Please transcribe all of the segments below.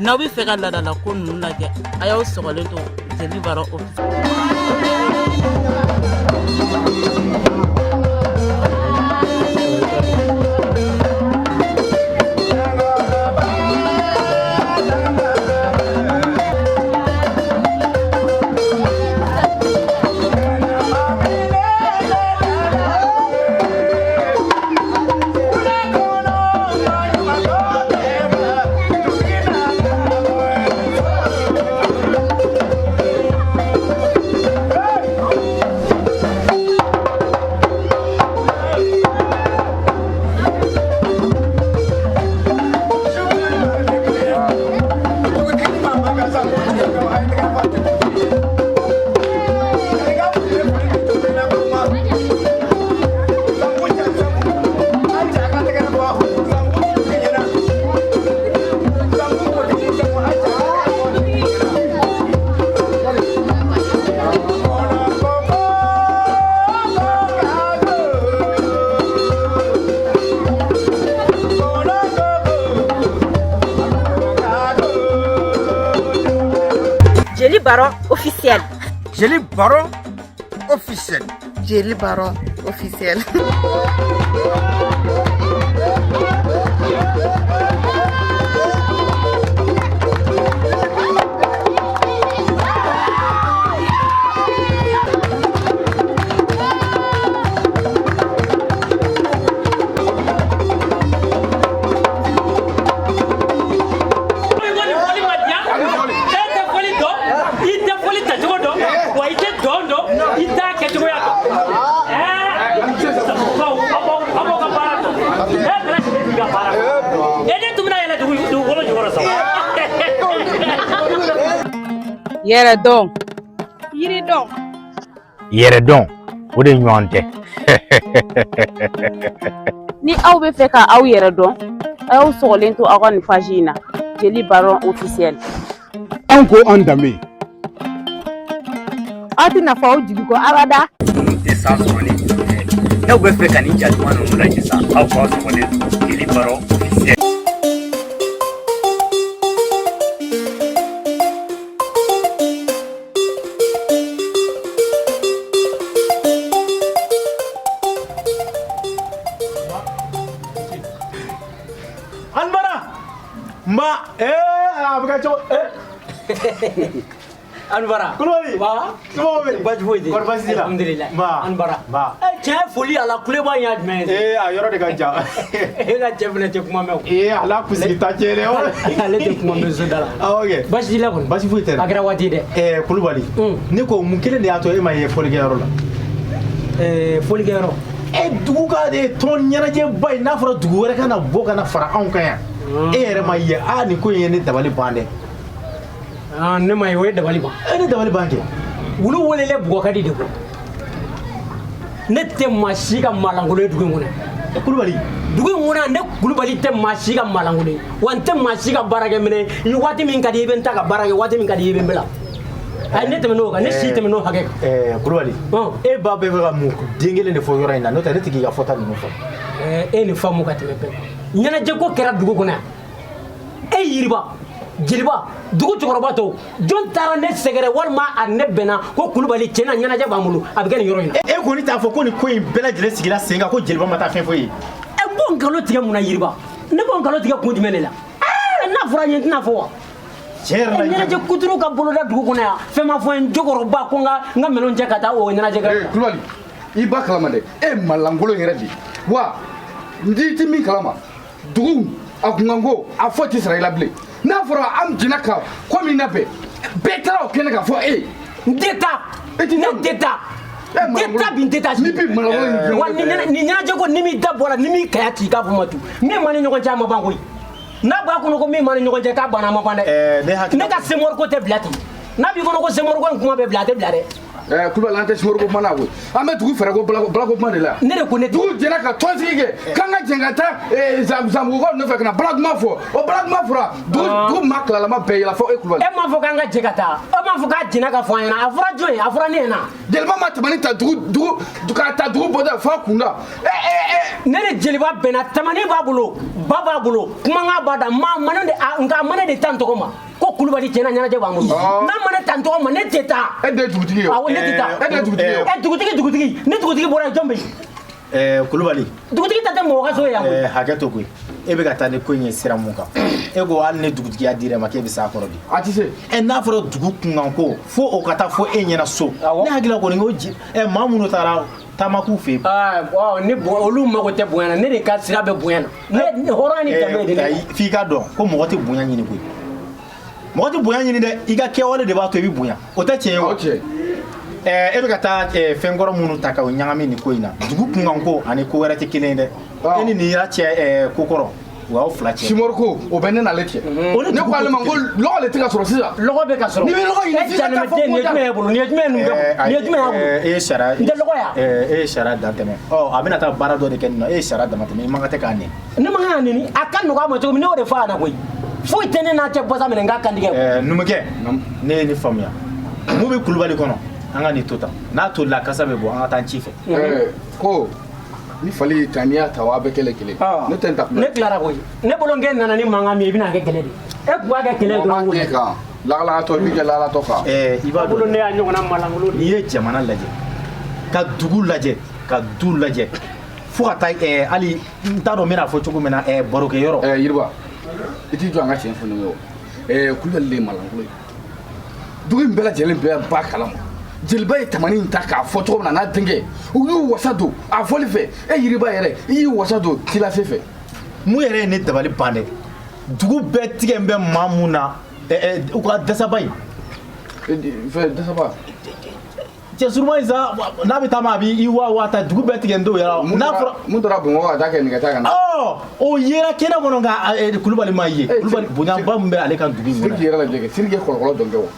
N'aw bɛ fɛ ka laadalako ninnu lajɛ, a y'aw sɔgɔlen to Jeli Baro officiel. Jeli Baron officiel. Jeli Baron officiel. Jeli Baron officiel. I tɛ fɔli tacogo dɔn wa, i tɛ dɔn dɔn, i t'a kɛcogoya dɔn. Ɛɛ, aw b'aw ka baara dɔn, e bɛɛ lajɛlen b'i ka baara dɔn. E ne tun bɛna yɛlɛ dugukolo jukɔrɔ sa. Yɛrɛ dɔn. Yiri dɔn. Yɛrɛ dɔn, o de ɲɔgɔn tɛ. Ni aw bɛ fɛ ka aw yɛrɛ dɔn, a y'aw sɔgɔlen to aw ka nin page in na, Jeli Baron officiel. An ko an danbe. Aw tɛna fɔ aw jigi kɔ abada. Tɛ san sɔrɔ ni n'aw bɛ fɛ ka nin ja duman ninnu lajɛ sa, aw k'aw sɔgɔlen to Jeli Baro officiel. Anbara ma a bɛ kɛ cogo Anbara. Kulubali. Wa. Somɔgɔw bɛ di? Baasi foyi tɛ. Kɔri baasi t'i la? Alhamdulilayi. Nba. Anbara. Nba. Cɛ, foli a la kuleba in y'a jumɛn ye? A yɔrɔ de ka jan. E ka cɛ fɛnɛ tɛ kuma mɛn o. A la kunsigi ta cɛ dɛ. Ale tɛ kuma mɛn so da la. Awɔ kɛ. Baasi t'i la kɔni? Baasi foyi tɛ. A kɛra waati dɛ. Kulubali. Ne ko mun kelen de y'a to e ma ye fɔlikɛyɔrɔ la? Fɔlikɛyɔrɔ. Dugu ka de tɔn ɲɛnajɛba in, n'a fɔra dugu wɛrɛ ka na bɔ ka na fara anw kan yan. E yɛrɛ ma ye, aa, nin ko in ye ne dabali ban dɛ. Aa, ne ma ye, o ye dabali ban. E ne dabali ban kɛ. Wulu welelen bugɔ ka di de koyi. Ne tɛ maa si ka maalankolon ye dugu in kɔnɔ. Kulubali. Dugu in kɔnɔ, ne Kulubali tɛ maa si ka maalankolon ye wa, n tɛ maa si ka baarakɛminɛ ye. Waati min ka di i bɛ n ta ka baara kɛ, waati min ka di i bɛ n bila. Ayi, ne tɛmɛ n'o kan, ne si tɛmɛ n'o hakɛ kan. Kulubali. E ba bɛ fɛ ka mun den kelen de fɔ yɔrɔ in na, n'o tɛ ne tɛ k'i ka fɔta ninnu fɔ. E ni faamu ka tɛmɛ bɛɛ kan. Ɲɛnajɛko kɛra dugu kɔnɔ yan. E yiriba, jeliba, dugu cɛkɔrɔba tɔw, jɔn taara ne sɛgɛrɛ walima a ne bɛnna ko Kulubali, tiɲɛ na, ɲɛnajɛ b'an bolo, a bɛ kɛ nin yɔrɔ in na? E kɔni t'a fɔ ko nin ko in bɛɛ lajɛlen sigira sen kan ko jeliba ma taa fɛn fɔ ye. E b'o nkalon tigɛ mun na, yiriba? Ne b'o nkalon tigɛ kun jumɛn de la? N'a fɔra n ye, n tɛna fɔ wa? Tiɲɛ yɛrɛ la. Ɲɛnajɛ kuturu ka boloda dugu kɔnɔ yan, fɛn ma fɔ n ye, cɛkɔrɔba ko n ka minɛnw cɛ ka taa o ɲɛnajɛ kɛ. Kulubali, i ba kalama dɛ, e ye malankolon yɛrɛ de wa. N'i ti min kalama, dugu a kunkanko a foyi tɛ sara i la bilen. N'a fɔra an jɛnna ka ko min labɛn, bɛɛ taara o kɛnɛ kan fɔ e ye. N tɛ taa. E ti Ne tɛ taa. N tɛ taa bi, n tɛ taa sini. Ni bi malankolon in Wa nin ɲɛnajɛ ko, ni m'i da bɔ a la, ni m'i kaya ci, i k'a fɔ ma tu min ma ni ɲɔgɔn cɛ, a ma ban koyi. N'a b'a kɔnɔ ko min ma ni ɲɔgɔn cɛ k'a banna, a ma ban dɛ. Ne hakili. Ne ka semɔri ko tɛ bila ten. N'a b'i kɔnɔ ko semɔri ko in kuma bɛ bila, a tɛ bila dɛ. Kulubali, an tɛ simori ko kuma na koyi, an bɛ dugu fɛɛrɛ ko balako kuma de la. Ne de ko ne dugu jɛra ka tɔnsigi kɛ k'an ka jɛn ka taa Zanbugukaw nɔfɛ ka na balakuma fɔ. O balakuma fɔra, dugu maa kilalama bɛɛ yɛlɛ fɔ e Kulubali. E m'a fɔ k'an ka jɛ ka taa, e m'a fɔ k'a jɛnna ka fɔ an ɲɛna. A fɔra jɔn ye? A fɔra ne ɲɛna. Jeliba ma tamani ta dugu k'a ta dugu bɔda f'a kunda. Ne ni jeliba bɛnna, tamani b'a bolo, ba b'a bolo, kumakan b'a da, maa mana de, nka a mana de ta n tɔgɔ ma ko Kulubali tiɲɛna ɲɛnajɛ b'an bolo. N'a ma ne ta n tɔgɔ ma, ne tɛ taa. E de ye dugutigi ye. Awɔ, ne tɛ taa. E de ye dugutigi ye. Dugutigi, ni dugutigi bɔra yen, jɔn bɛ yen? Kulubali. Dugutigi ta tɛ mɔgɔ ka so ye yan koyi. Hakɛ to koyi. E bɛ ka taa ni ko in ye sira mun kan? E ko hali ni dugutigiya dir'e ma k'e bɛ s'a kɔrɔ bi. A tɛ se. N'a fɔra dugu kunkanko fo o ka taa fo e ɲɛna so. Ne hakili la kɔni ko maa minnu taara taama k'u fɛ yen. Ni olu mago tɛ bonya na, ne de ka sira bɛ bonya na. Ne hɔrɔnya ni danbe de ne. F'i k'a dɔn ko mɔgɔ tɛ bonya ɲini koyi. Mɔgɔ tɛ bonya ɲini dɛ, i ka kɛwale de b'a to i bɛ bonya. O tɛ tiɲɛ ye wa? E bɛ ka taa fɛn kɔrɔ minnu ta k'o ɲagami nin ko in na, dugu kunkanko ani ko wɛrɛ tɛ kelen ye dɛ. E ni nin y'a cɛ ko kɔrɔ, o y'aw fila cɛ. Simori ko o bɛ ne n'ale cɛ. Ne ko ale ma ko lɔgɔ de tɛ ka sɔrɔ sisan. Lɔgɔ bɛ ka sɔrɔ. N'i bɛ lɔgɔ ɲini sisan ka fɔ ko nin ye jumɛn ye bolo? Nin ye jumɛn ye numukɛ bolo? Nin ye jumɛn y'a bolo? E ye sariya. N tɛ lɔgɔ ya. E ye sariya dan tɛmɛ. Ɔ, a bɛna taa baara dɔ de kɛ nin na, e ye sariya dama tɛmɛ, i man kan tɛ k'a nɛni. Ne man kan k'a nɛni, a ka nɔgɔ a ma cogo min, ne y'o de fɔ a ɲɛna koyi. Foyi tɛ ne n'a cɛ basa minɛ n k'a kantigɛ. Numukɛ, ne ye nin faamuya. Mun bɛ Kulubali kɔnɔ? An ka nin to tan, n'a tolila kasa bɛ bɔ, an ka taa ci fɛ. Ko ni fali y'i ta, n'i y'a ta wa a bɛɛ kɛlɛ kelen. Ne tɛ n ta. Ne tilara koyi. Ne bolo n nana ni mankan min ye, i bɛna kɛ kɛlɛ de ye. E tun b'a kɛ kɛlɛ ye dɔrɔn koyi. Kan lakalatɔ, i b'i kɛ lakalatɔ kan. I b'a dɔn. Bolo ne y'a ɲɔgɔnna malangolo de. N'i ye jamana lajɛ, ka dugu lajɛ, ka du lajɛ, fo ka taa hali n t'a dɔn n bɛna fɔ cogo min na, barokɛyɔrɔ. Yiriba, i t'i jɔ an ka tiɲɛ fɔ ɲɔgɔn ye o. Kulubali de ye malangolo ye. Dugu in bɛɛ lajɛlen bɛɛ b'a kalama. Jeliba ye tamani in ta k'a fɔ cogo min na n'a denkɛ, u y'u wasa don a fɔli fɛ. E Yiriba yɛrɛ, i y'i wasa don tilase fɛ. Mun yɛrɛ ye ne dabali ban dɛ, dugu bɛɛ tigɛ bɛ maa mun na, u ka dasaba in. Fɛn dasaba. Cɛ suruma in sa, n'a bɛ taama a b'i wa ta, dugu bɛɛ tigɛ n t'o yɛrɛ. N'a fɔra mun taara Bamakɔ ka taa kɛ nɛgɛta ka na. O yera kɛnɛ kɔnɔ nka Kulubali ma ye. Kulubali bonyaba min bɛ ale kan dugu in kɔnɔ. Siriki yɛrɛ lajɛ kɛ, Siriki ye kɔlɔlɔ dɔn kɛ o.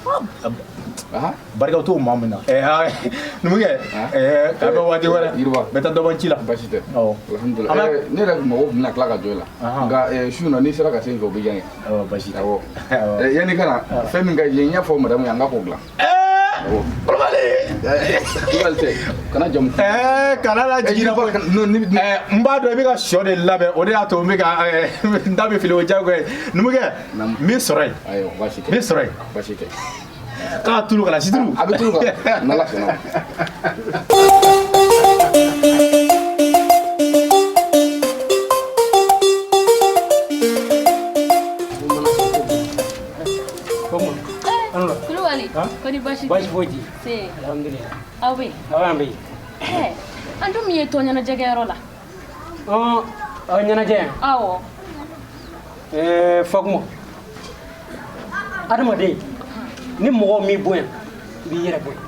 Barika t'o maa min na. Numukɛ, k'a bɛ waati wɛrɛ. Yiriba. N bɛ taa dɔ bɔ n ci la. Baasi tɛ. Alhamdulilayi. Ne yɛrɛ mago tun bɛna tila ka jɔ e la. Nka su in na n'i sera ka se n fɛ, o bɛ diya n ye. Baasi tɛ. Awɔ. Yanni ka na, fɛn min ka di n ye, n y'a fɔ madamu ye, an ka k'o dilan. Kulubali. Kulubali tɛ, kana jamu. Kana la jigin n b'a dɔn i bɛ ka sɔ de labɛn, o de y'a to n bɛ ka n da bɛ fili o diyagoya ye. Numukɛ, n b'i sɔrɔ yen. Ayiwa, baasi tɛ. N b'i sɔrɔ yen. Baasi tɛ. K'a tulu kana situlu. A bɛ tulu kan, n'Ala sɔnna. Kulubali, kɔni baasi tɛ? Baasi foyi tɛ. Se. Alhamdulilayi. Aw bɛ yen? Awɔ, an bɛ yen. An dun min ye tɔn ɲɛnajɛkɛyɔrɔ la. Ɲɛnajɛ? Awɔ. Fakuma, adamaden ni mɔgɔ m'i bonya, i b'i yɛrɛ bonya.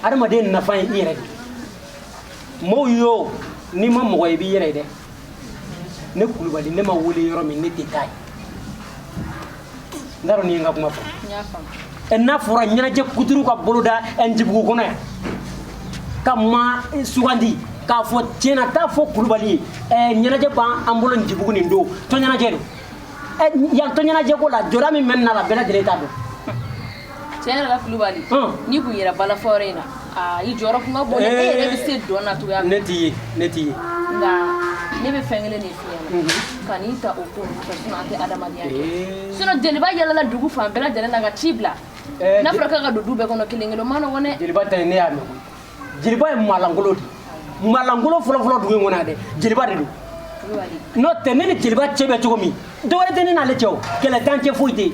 Adamaden nafa ye i yɛrɛ de ye. Mɔgɔw y'o, n'i ma mɔgɔ ye, i b'i yɛrɛ ye dɛ. Ne Kulubali, ne ma wele yɔrɔ min, ne tɛ taa yen. N t'a dɔn n'i ye n ka kuma faamu. N y'a faamu. N'a fɔra ɲɛnajɛ kuturu ka boloda Njibugu kɔnɔ yan, ka maa sugandi k'a fɔ tiɲɛna taa fɔ Kulubali ye, ɲɛnajɛ b'an bolo Njibugu nin don, tɔn ɲɛnajɛ don. Yan tɔn ɲɛnajɛ ko la, jɔda min bɛ na la, bɛɛ lajɛlen t'a dɔn. Tiɲɛ yɛrɛ la Kulubali, n'i kun yera balafɔyɔrɔ in na, i jɔyɔrɔ kun ka bon dɛ. E yɛrɛ bɛ se dɔn na cogoya min. Ne t'i ye, ne t'i ye. Nka ne bɛ fɛn kelen de f'i ɲɛna, ka n'i ta o ko ninnu fɛ, sinon an tɛ adamadenya kɛ. Sinon jeliba yɛlɛla dugu fan bɛɛ lajɛlen na ka ci bila. N'a fɔra k'a ka don du bɛɛ kɔnɔ kelen kelen, o ma nɔgɔn dɛ. Jeliba ta in, ne y'a mɛn koyi. Jeliba ye malangolo de ye. Malangolo fɔlɔfɔlɔ dugu in kɔnɔ yan dɛ, jeliba de don. N'o tɛ, ne ni jeliba cɛ bɛ cogo min, dɔwɛrɛ tɛ ne n'ale cɛ o, kɛlɛ t'an cɛ, foyi tɛ yen.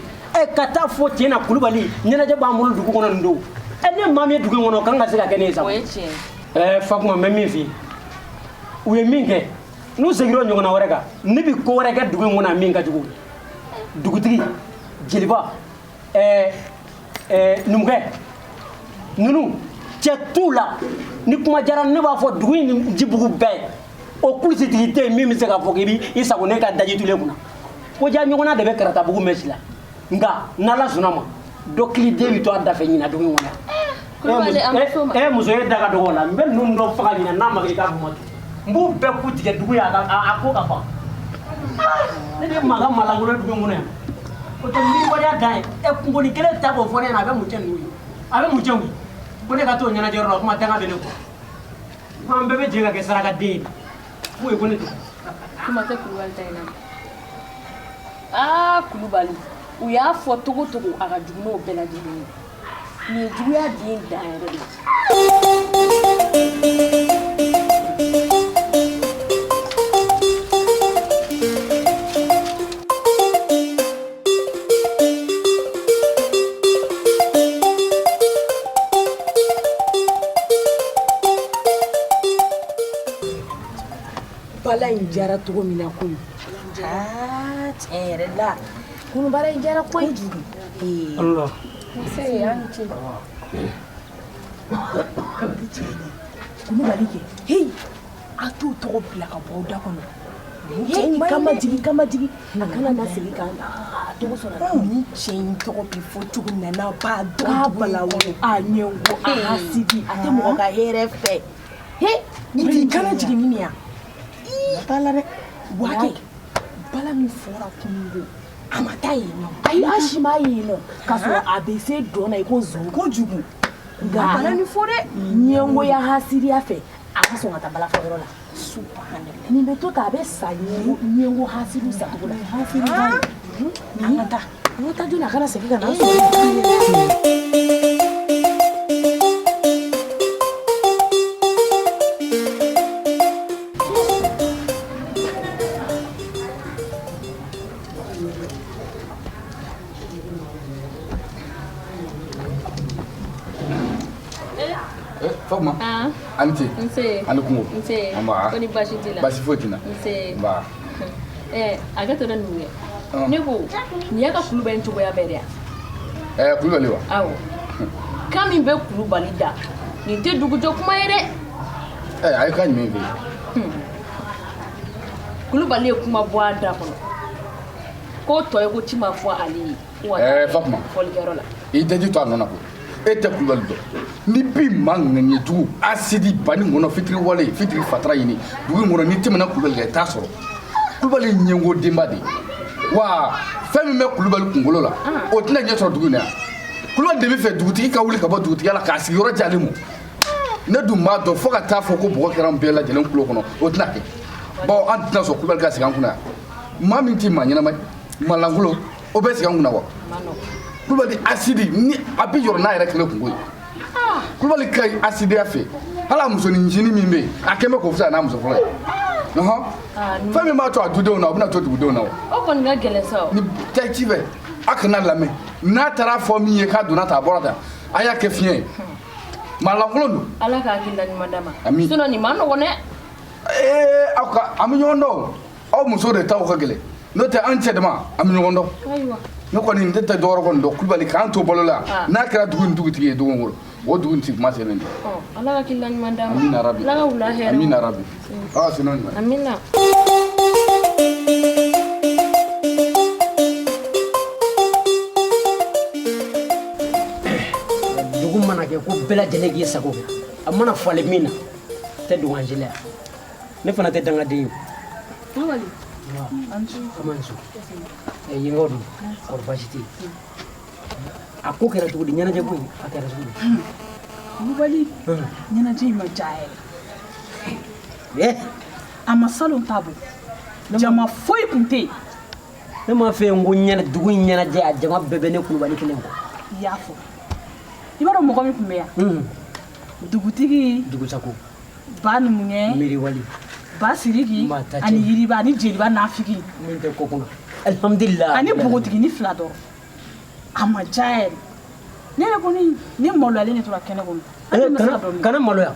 Ka taa fɔ tiɲɛ na Kulubali, ɲɛnajɛ b'an bolo dugu kɔnɔ nin don. Ne maa min ye dugu in kɔnɔ, o kan ka se ka kɛ ne ye sa. O ye tiɲɛ ye. Fakuma, n bɛ min f'i ye, u ye min kɛ, n'u seginna o ɲɔgɔnna wɛrɛ kan, ne bɛ ko wɛrɛ kɛ dugu in kɔnɔ min ka jugu. Dugutigi, jeliba, numukɛ, ninnu cɛ t'u la. Ni kuma diyara, ne b'a fɔ dugu in ni Njibugu bɛɛ, o kulusitigi tɛ yen min bɛ se k'a fɔ k'i b'i sago ne ka daji tulen kunna. Ko ja ɲɔgɔnna de bɛ Karatabugu mɛn si la. Nka n'Ala sɔnna ma, dɔ kiliden bɛ to a dafɛ ɲina dugu in kɔnɔ yan. Kulubali an bɛ s'o ma. E muso ye da ka dɔgɔ la n bɛ ninnu dɔ faga ɲinɛ n'a ma kɛ i k'a fɔ ma ten n b'u bɛɛ ku tigɛ dugu ye a ko ka ban. Ne de ye maa ka malankolon dugu in kɔnɔ yan o tɛ miiribaliya dan ye. Ɛ kunkoli kelen ta k'o fɔ ne ɲɛna a bɛ mun cɛ ninnu ye a bɛ mun cɛ ye ko ne ka t'o ɲɛnajɛyɔrɔ la o kuma danga bɛ ne kɔ ko an bɛɛ bɛ jɛ ka kɛ sarakaden ye k'o ye ko ne tɛ. Kuma tɛ Kulubali ta in na. Aa Kulubali u y'a fɔ togo togo a ka jugu n'o bɛɛ lajɛlen ye nin ye juguya den dan yɛrɛ de ye. Bala in diyara cogo min na koyi. Aa tiɲɛ yɛrɛ la kunun baara in diyara kojugu. Allah. Nse an ni ce. Kulubali kɛ heyi a t'o tɔgɔ bila ka bɔ aw da kɔnɔ. Cɛ kama jigin kama jigin a kana na segin kan a tɔgɔ sɔrɔ. Ni cɛ in tɔgɔ bɛ fɔ cogo min na n'a b'a dɔn k'a balawu a ɲɛngo a hasidi a tɛ mɔgɔ ka hɛrɛ fɛ. He ni t'i kana jigin min ya. T'a la dɛ. Wa kɛ bala min fɔra kununko a ma taa yen nɔ. Ayi an si ma yen nɔ k'a sɔrɔ a bɛ se dɔn na i ko zon. Kojugu. Nka bala ni fɔ dɛ. Ɲɛngoya hasidiya fɛ a ka sɔn ka taa bala fɔyɔrɔ la. Subhanallah. Nin bɛ to tan a bɛ sa ɲɛngo hasidiw sacogo la. Hasidiba. An ka taa. An ka taa joona a kana segin ka na an sɔrɔ. Fakuma. A ni ce. Nse. A ni kungo. Nse. Nba. Ko ni baasi t'i la. Baasi foyi t'i la. Nse. Nba. A ka to ne numukɛ. Ne ko nin y'a ka Kulubali in cogoya bɛɛ de ya. Kulubali wa? Awɔ. Kan min bɛ Kulubali da nin tɛ dugujɔ kuma ye dɛ. A ye kan jumɛn fɛ yen? Kulubali ye kuma bɔ a da kɔnɔ k'o tɔ ye ko ci ma fɔ ale ye. Fakuma. Fɔlikɛyɔrɔ la. I daji to a nɔ na koyi. E tɛ Kulubali dɔn ni bi maa ŋaniya jugu asidi bani ŋɔnɔ fitiri wale fitiri fatara ɲini dugu in kɔnɔ n'i tɛmɛna Kulubali kan i t'a sɔrɔ. Kulubali ye ɲɛngo denba de ye wa fɛn min bɛ Kulubali kunkolo la o tɛna ɲɛ sɔrɔ dugu in na yan. Kulubali de bɛ fɛ dugutigi ka wuli ka bɔ dugutigiya la k'a sigiyɔrɔ di ale ma. Ne dun b'a dɔn fo ka taa fɔ ko bɔgɔ kɛra an bɛɛ lajɛlen kulo kɔnɔ o tɛna kɛ bawo an tɛna sɔn Kulubali ka sigi an kunna yan. Maa min tɛ maa ɲɛnama ye maa lankolon o bɛ sigi an kunna wa? Kulubali asidi ni a bɛ yɔrɔ n'a yɛrɛ kelen kungo ye. Kulubali ka ɲi asidiya fɛ hali a musonin ncinin min bɛ yen a kɛn bɛ k'o fisaya n'a muso fɔlɔ ye. Fɛn min b'a to a dudenw na o bɛna to dugudenw na wa? O kɔni ka gɛlɛn sa o. Ni taa ci fɛ a kana lamɛn n'a taara fɔ min ye k'a donna tan a bɔra tan a y'a kɛ fiɲɛ ye maa lankolon don. Ala ka hakilina ɲuman d'a ma. Ami. Sinon nin ma nɔgɔn dɛ. Aw ka an bɛ ɲɔgɔn dɔn o aw muso de taw ka gɛlɛn n'o tɛ an cɛ dama an bɛ ɲɔgɔn dɔn. Ayiwa. Ne kɔni n tɛ dɔwɛrɛ kɔni dɔn Kulubali k'an to balo la n'a kɛra dugu in dugutigi ye don o don o dugu in tigi kuma selen de. Ala ka hakilina ɲuman d'a ma. Amina rabi. Ala ka wula hɛrɛ. Amina rabi. Ala ka sini ɲuman. Amina. Dugu mana kɛ ko bɛɛ lajɛlen k'i sago kɛ a mana falen min na tɛ dogo an si la yan ne fana tɛ dangaden ye. Kulubali. Yenkaw dun kɔri baasi tɛ yen a ko kɛra cogo di ɲɛnajɛ ko in a kɛra cogo di. Kulubali ɲɛnajɛ in ma diya yɛrɛ. A ma salon ta bɔ jama foyi tun tɛ yen. Ne m'a fɛ n ko dugu in ɲɛnajɛ a jama bɛɛ bɛ ne Kulubali kelen kɔ. I y'a fɔ i b'a dɔn mɔgɔ min tun bɛ yan. Dugutigi. Dugusako. Ba numukɛ. Miiriwali. Ba Siriki ani Yiriba ani Jeliba Nafiki. Min tɛ ko kunna. Alhamdulillah. Ani npogotiginin fila dɔrɔn. A ma diya yɛrɛ. Ne yɛrɛ kɔni ne maloyalen de tora kɛnɛ kɔnɔ. Kana maloya.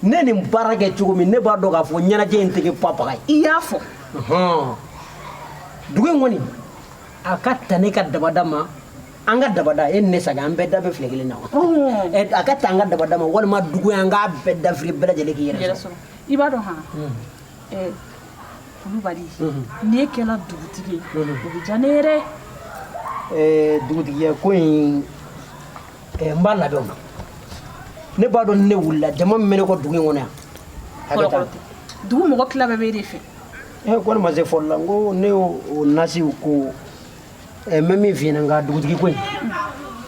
Ne nin baara kɛ cogo min ne b'a dɔn k'a fɔ ɲɛnajɛ in tɛ kɛ papaga ye. I y'a fɔ. Dugu in kɔni a ka ta ne ka dabada ma an ka dabada e ni ne saga an bɛɛ da bɛ file kelen na wa. A ka ta an ka dabada ma walima dugu in an k'a bɛɛ dafiri bɛɛ lajɛlen k'i yɛrɛ sɔrɔ. I b'a dɔn han Kulubali n'e kɛra dugutigi ye o bɛ diya ne ye dɛ. Dugutigiya ko in n b'a labɛn o na. Ne b'a dɔn ne wulila jama min bɛ ne kɔ dugu in kɔnɔ yan. Hakɛ t'a la. Dugu mɔgɔ tila bɛɛ b'e de fɛ. Ko ne ma se fɔli la, n ko ne y'o nasiw ko n bɛ min f'i ɲɛna, nka dugutigi ko in,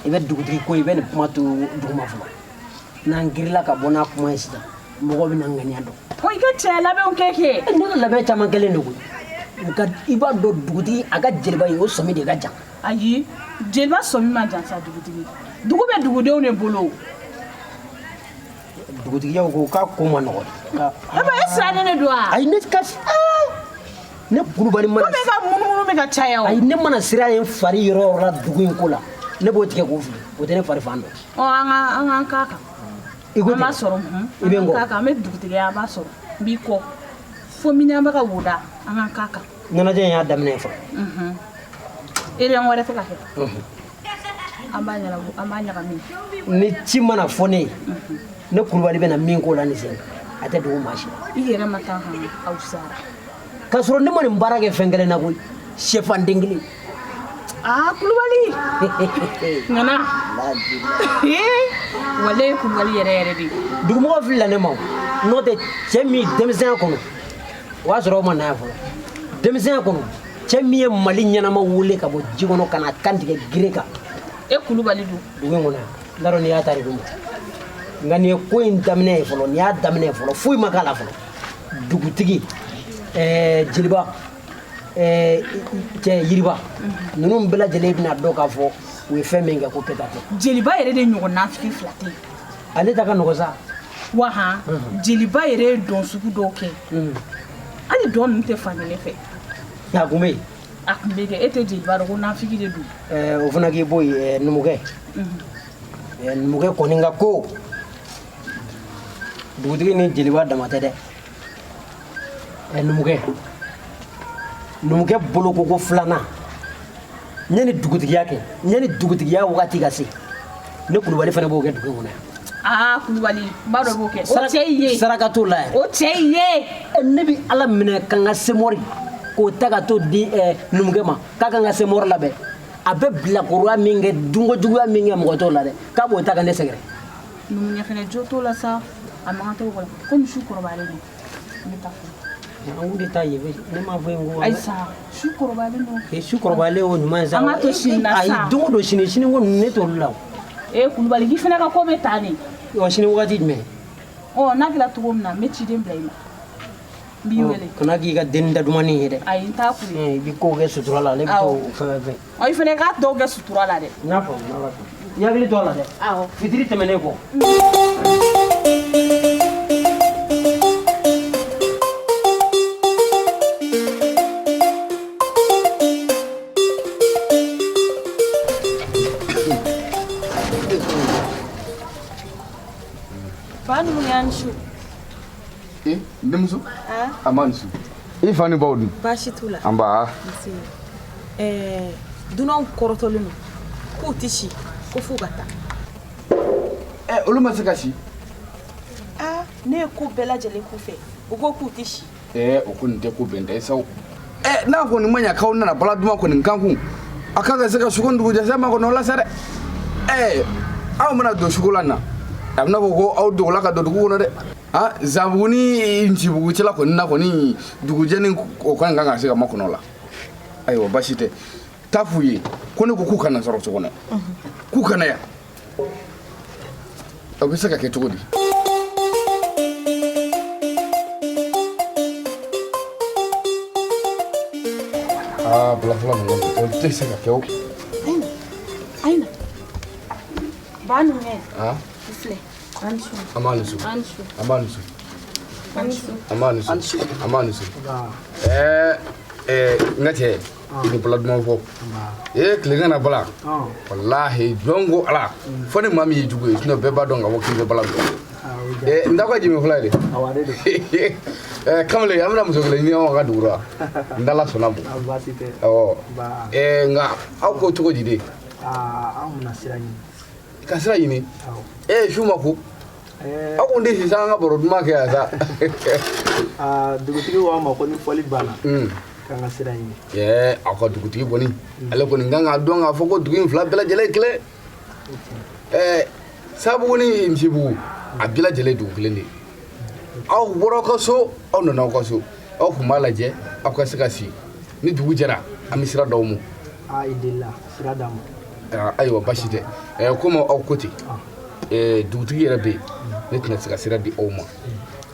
i bɛ dugutigi ko in, i bɛ nin kuma to duguma fɔlɔ. N'an girila ka bɔ n'a kuma ye sisan, mɔgɔw bɛ na ŋaniya dɔn. Ko i ka cɛya labɛnw kɛ kɛ. Ne ka labɛn caman kɛlen don koyi. Nka i b'a dɔn dugutigi a ka jeliba in, o sɔmi de ka jan. Ayi, jeliba sɔmi man jan sa dugutigi. Dugu bɛ dugudenw de bolo. Dugutigiyaw ko k'a ko ma nɔgɔn. E ba, e sirannen de don wa? Ayi, ne ka ne Kulubali mana. Komi e ka munumunu bɛ ka caya o. Ayi, ne mana sira ye n fari yɔrɔ o yɔrɔ la dugu in ko la, ne b'o tigɛ k'o fili, o tɛ ne fari fan dɔn. Ɔ, an k'a kan. I ko an b'a sɔrɔ. I bɛ n kɔ. An k'a kan, an bɛ dugutigiya, an b'a sɔrɔ. N b'i kɔ. Fo miniyanba ka woda, an k'an k'a kan. Ɲɛnajɛ in y'a daminɛ ye fɔlɔ. Eriyɔn wɛrɛ tɛ ka kɛ. An b'a ɲɛnabɔ, an b'a ɲagami. Ni ci mana fɔ ne ye, ne Kulubali bɛna min k'o la nin sen, a tɛ dogo maa si la. I yɛrɛ ma taa kan aw sara. K'a sɔrɔ ne ma nin baara kɛ fɛn kelen na koyi, sɛfan den kelen. Aa Kulubali. Ŋana. Wale ye Kulubali yɛrɛ yɛrɛ de ye. Dugumɔgɔw filila ne ma o, n'o tɛ cɛ min denmisɛnya kɔnɔ, o y'a sɔrɔ aw ma na yan fɔlɔ. Denmisɛnya kɔnɔ, cɛ min ye Mali ɲɛnama wele ka bɔ ji kɔnɔ ka na kan tigɛ gere kan. E Kulubali don. Dugu in kɔnɔ yan, n t'a dɔn n'i y'a tariku mɛn. Nka nin ye ko in daminɛ ye fɔlɔ, nin y'a daminɛ ye fɔlɔ, foyi ma k'a la fɔlɔ. Dugutigi, jeliba, cɛ yiriba, ninnu bɛɛ lajɛlen bɛna dɔn k'a fɔ u ye fɛn min kɛ ko kɛta tɛ. Jeliba yɛrɛ de ɲɔgɔn nafigi fila tɛ yen. Ale ta ka nɔgɔn sa. Wa han, jeliba yɛrɛ ye dɔn sugu dɔw kɛ. Hali dɔn ninnu tɛ fankelen fɛ. A kun bɛ yen. A kun bɛ kɛ, e tɛ jeliba dɔn ko nafigi de don. O fana k'i bɔ yen, numukɛ. Numukɛ kɔni ka ko dugutigi ni jeliba dama tɛ dɛ. Numukɛ boloko ko filanan, ɲani dugutigiya kɛ, ɲani dugutigiya wagati ka se, ne Kulubali fana b'o kɛ dugu in kɔnɔ yan. Aa Kulubali, n b'a dɔn i b'o kɛ. O cɛ y'i ye. Saraka t'o la yɛrɛ. O cɛ y'i ye. Ne bɛ Ala minɛ ka n ka semɔri k'o ta ka t'o di numukɛ ma k'a ka n ka semɔri labɛn. A bɛ bilakoroya min kɛ, dunkojuguya min kɛ, mɔgɔ t'o la dɛ, k'a b'o ta ka ne sɛgɛrɛ. Numukɛ fana jo t'o la sa, a man kan t'o kɔrɔ. Komi su kɔrɔbayalen don, n bɛ taa fɔlɔ. An kun tɛ taa yen, ne m'a fɔ yen ko. Ayi sa, su kɔrɔbayalen don. Su kɔrɔbayalen o ɲuman ye sa. An k'a to sini na sa. Ayi, don o don sini, sini ko ninnu ne t'olu la o. Ee Kulubali, k'i fana ka ko bɛ taa de. Ɔ, sini wagati jumɛn? Ɔ, n'a kɛra cogo min na, n bɛ ciden bila i ma. N b'i wele. Kana k'i ka denni da dumani ye dɛ. Ayi, n t'a k'u ye. I bɛ kow kɛ sutura la, ne bɛ t'o fɛn fɛn. Ɔ, i fana k'a dɔw kɛ sutura la dɛ. N y'a faamu, n'Ala sɔnna. I hakili to a la dɛ. Awɔ. Fitiri tɛmɛnen kɔ. Ba numukɛ, an ni su. E denmuso, a ma ni su. I fa ni baw dun? Baasi t'u la. Nba. Nse. Dunanw kɔrɔtɔlen don k'u tɛ si, ko f'u ka taa. Olu ma se ka si? Aa, ne ye ko bɛɛ lajɛlen k'u fɛ, u ko k'u tɛ si. O kɔni tɛ ko bɛnta ye sa o. N'a kɔni ma ɲa k'aw nana bala duman kɔni kan kun, a kan ka se ka sugo dugujɛ ma kɔnɔ o la sa dɛ. Aw mana don sugo la na, a bɛna fɔ ko aw dogola ka don dugu kɔnɔ dɛ. Ah, Zanbugu ni Ncibugu cɛla kɔni na kɔni dugujɛ ni o kɔni kan ka se ka makɔnɔ la. Ayiwa, baasi tɛ. Taa f'u ye ko ne ko k'u kana sɔrɔ so kɔnɔ, k'u kana yan. O bɛ se ka kɛ cogo di? Aa, bala fɔlɔ ninnu kɔni, o tɛ se ka kɛ o. Ayina. Ba numukɛ. Ah? I filɛ. An su. An b'a ni su. An su. An b'a ni su. An su. An b'a ni su. An b'a ni su. N ka cɛ, i ni bala duman fɔ. Tile ka na bala. Walahi, jɔn ko Ala. Fo ni maa min ye jugu ye, sinon bɛɛ b'a dɔn k'a fɔ k'i bɛ bala dɔn. N t'aw ka jimi fila ye dɛ. Kamalen, an bɛna muso kelen ɲini anw ka dugu la. N t'Ala sɔnna bɔ. Awɔ. Nka aw ko cogo di de? Anw bɛna sira ɲini. Ka sira ɲini? Su ma ko. Aw kun tɛ sisan an ka baro duman kɛ yan sa. Dugutigi ko an ma ko ni fɔli banna, k'an ka sira ɲini. Aw ka dugutigi kɔni, ale kɔni kan k'a dɔn k'a fɔ ko dugu in fila bɛɛ lajɛlen ye kelen. Sabugu ni Misibugu, A bɛɛ lajɛlen ye dugu kelen de ye. Aw bɔra aw ka so, aw nana aw ka so, aw tun b'a lajɛ aw ka se ka sigi. Ni dugu jɛra, an bɛ sira d'aw ma. Aa, i delila sira d'an ma. Ayiwa, baasi tɛ. Komi aw ko ten, dugutigi yɛrɛ bɛ yen, ne tɛna se ka sira di aw ma.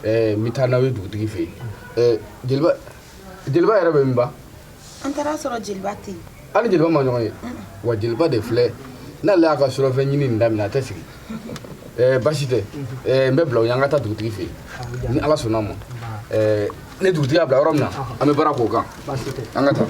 N bɛ taa n'aw ye dugutigi fɛ yen. Jeliba, jeliba yɛrɛ bɛ min ba? An taara sɔrɔ jeliba tɛ yen. Hali jeliba ma ɲɔgɔn ye wa? Jeliba de filɛ, n'ale y'a ka surɔfɛn ɲini nin daminɛ, a tɛ sigi. Baasi tɛ, n bɛ bila o ɲɛ, an ka taa dugutigi fɛ yen. Ni Ala sɔnna a ma, ne dugutigi y'a bila yɔrɔ min na, an bɛ baara k'o kan. An ka taa.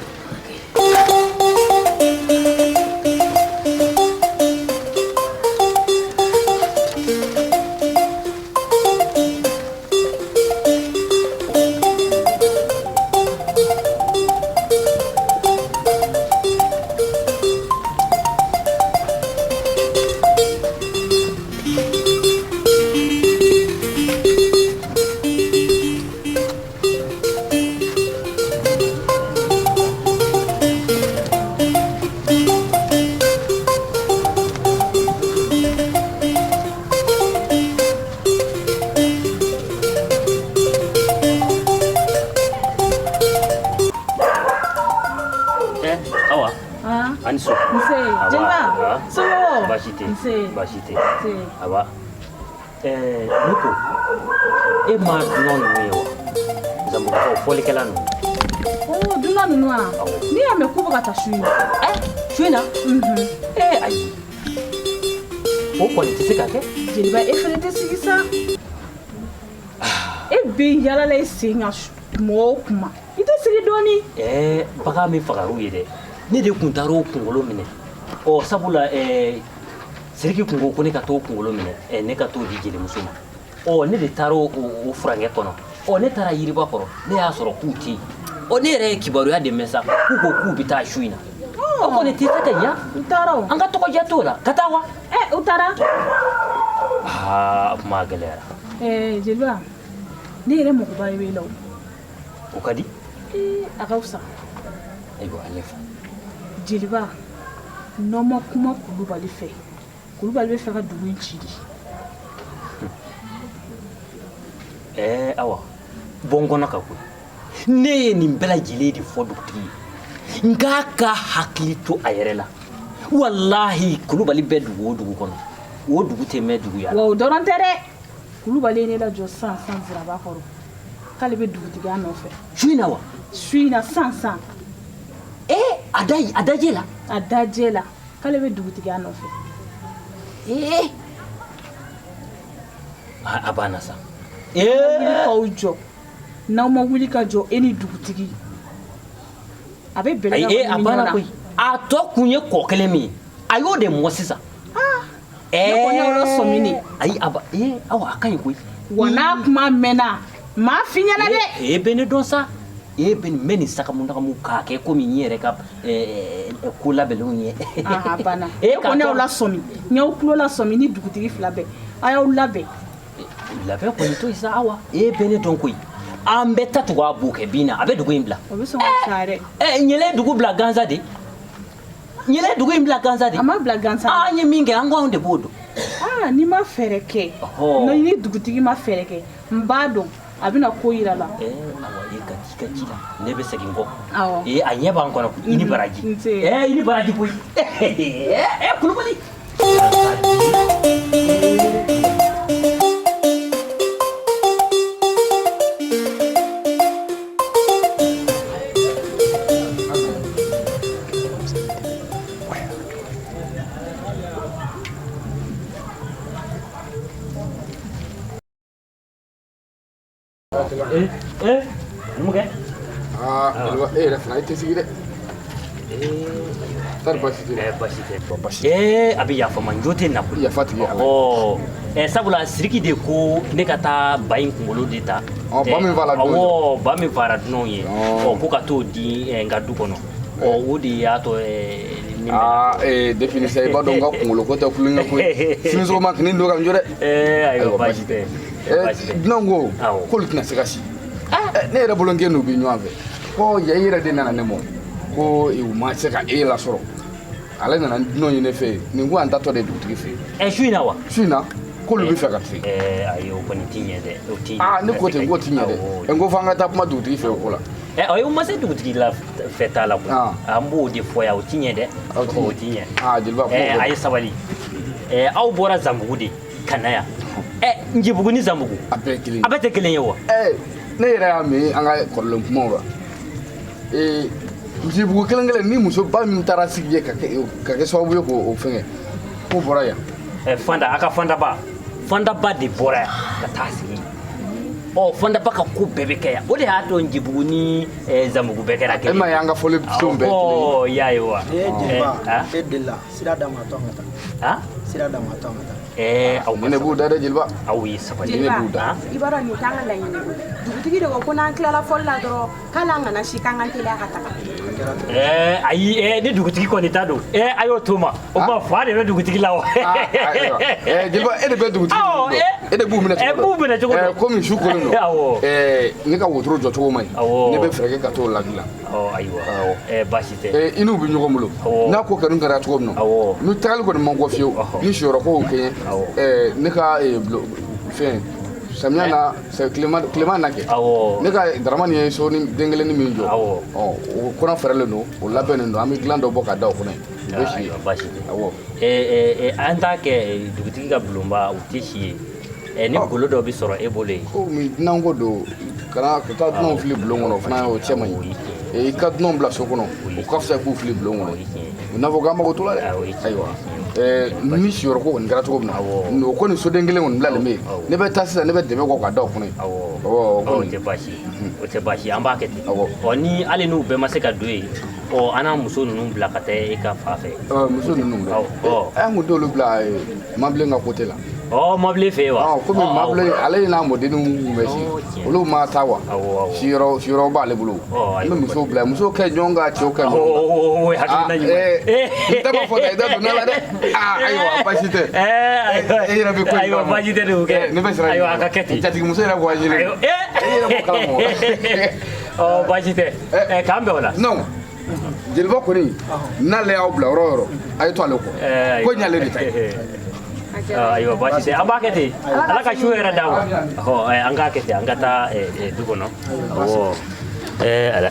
Awa. Ani so. Nse. Jeliba. Somɔgɔw? Baasi tɛ. Nse. Baasi tɛ. Nse. Awa. Ne ko, e ma dunan ninnu ye wa? Zanbugukaw, fɔlikɛla ninnu. Oh, dunan ninnu wa? Ne y'a mɛn k'u bɛ ka taa su in na. Su in na? Ayi. O kɔni tɛ se ka kɛ. Jeliba, e fana tɛ sigi sa. E bɛ yala la i sen kan tuma o tuma. I tɛ sigi dɔɔni. Bagan min fagar'u ye dɛ. Ne de kun taara o kunkolo minɛ. Ɔ, sabula Sidiki kun ko ko ne ka t'o kunkolo minɛ, ne ka t'o di jelimuso ma. Ɔ, ne de taara o furankɛ kɔnɔ. Ɔ, ne taara yiriba kɔrɔ, ne y'a sɔrɔ k'u tɛ yen. Ɔ, ne yɛrɛ ye kibaruya de mɛn sa, k'u ko k'u bɛ taa su in na. O kɔni tɛ se ka ɲa. U taara o. An ka tɔgɔdiya t'o la. Ka taa wa? U taara. Aa, kuma gɛlɛyara. Jeliba, ne yɛrɛ magoba b'e la o. O ka di? A ka fisa. Ayiwa, a ɲɛfɔ. Jeliba, n'aw ma kuma Kulubali fɛ, Kulubali bɛ fɛ ka dugu in ci de. Awa, bɔ n kɔnɔ ka koyi. Ne ye nin bɛɛ lajɛlen de fɔ dugutigi ye. N k'a ka hakili to a yɛrɛ la. Walahi, Kulubali bɛ dugu o dugu kɔnɔ, o dugu tɛ mɛn duguya la. Wa o dɔrɔn tɛ dɛ. Kulubali ye ne lajɔ san san Siraba kɔrɔ k'ale bɛ dugutigiya nɔfɛ. Su in na wa? Su in na san san. A dajɛ la? A dajɛ la, k'ale bɛ dugutigiya nɔfɛ. A banna sa. Wuli k'aw jɔ, n'aw ma wuli ka jɔ, e ni dugutigi, a bɛ bɛlɛ ka A banna koyi. A tɔ kun ye kɔ kelen min ye, a y'o de mɔ sisan. Ne kɔni y'aw lasɔmi de. Ayi, a ba, awa, a ka ɲi koyi. Wa n'a kuma mɛnna, n m'a f'i ɲɛna dɛ. E bɛ ne dɔn sa. E bɛ nin bɛ nin sagamu k'a kɛ komi n yɛrɛ ka ko labɛnlenw ye. A banna. E kɔni y'aw lasɔmi, n y'aw tulo lasɔmi ni dugutigi fila bɛɛ. A y'aw labɛn. Labɛn kɔni to yen sa, awa. E bɛ ne dɔn koyi. An bɛ ta tugu a bo kɛ bin na, a bɛ dugu in bila. O bɛ sɔn ka fisaya dɛ. Ɲɛlɛ dugu bila gansan de. Ɲɛlɛ dugu in bila gansan de. A ma bila gansan. An ye min kɛ, an ko anw de b'o dɔn. N'i ma fɛɛrɛ kɛ, ni dugutigi ma fɛɛrɛ kɛ, n b'a dɔn a bɛna ko yira la. Awa, e ka ci ka ci la, ne bɛ segin kɔ. Awɔ. A ɲɛ b'an kɔnɔ, i ni baraji. Nse. I ni baraji koyi. Kulubali. Numukɛ. Jeliba, e yɛrɛ fana, e tɛ sigi dɛ. Tari baasi tɛ. Baasi tɛ. Baasi tɛ. A bɛ yafa ma, n jo tɛ na koyi. Yafa tigi Ala. Sabula Sidiki de ko ne ka taa ba in kunkolo de ta. Ba min fara dunanw ye. Awɔ, ba min fara dunanw ye. Ko ka t'o di n ka du kɔnɔ. O de y'a to nin bɛ. Depuis ni sisan, i b'a dɔn n ka kunkolo ko tɛ kulonkɛ ko ye. Sini sɔgɔma kini don ka n jɔ dɛ. Ayiwa, baasi tɛ. Dunan ko k'olu tɛna se ka si. Ne yɛrɛ bolo n k'e n'u bɛ ɲɔgɔn fɛ. Ko ya i yɛrɛ de nana ne ma ko u ma se ka e lasɔrɔ. Ale nana ni dunanw ye ne fɛ yen. Nin ko an tatɔ de dugutigi fɛ yen. Su in na wa? Su in na. K'olu bɛ fɛ ka se. Ayi, o kɔni ti ɲɛ dɛ, o ti. Aa, ne ko ten, n k'o ti ɲɛ dɛ. N ko f'an ka taa kuma dugutigi fɛ o ko la. Ayi, o ma se dugutigi la fɛ t'a la koyi. An b'o de fɔ yan, o ti ɲɛ dɛ. O ti ɲɛ. Aa, jeliba, kuma o A ye sabali. Aw bɔra Zanbugu de ka na yan. Njibugu ni Zanbugu. A bɛɛ ye kelen ye. A bɛɛ tɛ kelen ye wa? Ne yɛrɛ y'a mɛn an ka kɔrɔlen kumaw la. Njibugu kelen kelen ni musoba min taara sigi yen ka kɛ sababu ye k'o fɛngɛ, k'o bɔra yan. Fanda, a ka fandaba. Fandaba de bɔra yan ka taa sigi. Ɔ, fandaba ka ko bɛɛ bɛ kɛ yan. O de y'a to Njibugu ni Zanbugu bɛɛ kɛra kelen. E ma ye an ka fɔli fɛnw bɛɛ kelen ye. Ɔ, i y'a ye wa? Jeliba, e delila sira d'a ma, a to an ka taa. Sira d'a ma, a to an ka taa. Aw ne b'u da dɛ, jeliba. Aw ye sabali. Ne b'u da. I b'a dɔn nin t'an ka laɲini ye. Dugutigi de ko ko n'an tilala fɔli la dɔrɔn k'ale an kana si, k'an ka teliya ka taga. Ayi, ni dugutigi kɔni ta don, a y'o to ma. O ma fa de bɛ dugutigi la wa? Jeliba, e de bɛ dugutigi. E de b'u minɛ cogo dɔn. B'u minɛ cogo dɔn. Komi su kolen don. Awɔ. Ne ka wotoro jɔ cogo man ɲi. Awɔ. Ne bɛ fɛɛrɛ kɛ ka t'o ladilan. Ɔ, ayiwa. Baasi tɛ. I n'u bɛ ɲɔgɔn bolo. N'a ko kanu kɛra cogo min na. Awɔ. Ni tagali kɔni man kɔ fiyewu. Ni siyɔrɔ ko kɛɲɛ. Ne ka fɛn samiya na, tilema na kɛ. Awɔ. Ne ka Daramani ye so ni den kelennin min jɔ. Awɔ. Ɔ, o kɔnɔ fɛrɛlen don, o labɛnnen don, an bɛ dilan dɔ bɔ ka da o kɔnɔ yen. U bɛ si yen. Baasi tɛ. Awɔ. An t'a kɛ dugutigi ka bulonba, o tɛ si yen. Ni golo dɔ bɛ sɔrɔ e bolo yen. Komi dunanko don, kana ka taa dunanw fili bulon kɔnɔ, o fana o cɛ man ɲi. I ka dunanw bila so kɔnɔ, o ka fisa k'u fili bulon kɔnɔ. O n'a fɔ k'an mago t'o la dɛ. Ayiwa. Ni siyɔrɔ ko kɔni kɛra cogo min na, o kɔni soden kelen kɔni bilalen bɛ yen. Ne bɛ taa sisan, ne bɛ dɛmɛ kɔ ka da o kɔnɔ yen. Awɔ. O tɛ baasi ye. O tɛ baasi ye, an b'a kɛ ten. Ɔ, ni hali n'u bɛɛ ma se ka don yen, ɔ, an n'a muso ninnu bila ka taa e ka fa fɛ. Muso ninnu dɛ. An kun t'olu bila Mabilen ka côté la. Ɔ, Mabilen fɛ yen wa? Komi Mabilen, ale n'a mɔdenninw kun bɛ sigi, olu ma taa wa? Siyɔrɔ b'ale bolo. An bɛ musow bila, musow kɛ ɲɔgɔn kan, cɛw kɛ ɲɔgɔn kan. O ye hakilina ɲuman ye. N t'a fɔ ta, i da donna la dɛ. Ayiwa, baasi tɛ. E yɛrɛ bɛ ko in Ayiwa, baasi tɛ de o kɛ. Ne bɛ siran. Ayiwa, a ka kɛ ten. Jatigimuso yɛrɛ voyagé len. E yɛrɛ b'o kalama. Ɔ, baasi tɛ. K'an bɛn o la. Non. Jeliba kɔni, n'ale y'aw bila yɔrɔ o yɔrɔ, a ye to ale kɔ. Ko in y'ale de ta ye. Ayiwa, baasi tɛ, an b'a kɛ ten. Ala ka su yɛrɛ d'a ma. An k'a kɛ ten, an ka taa du kɔnɔ. Awɔ. Ala.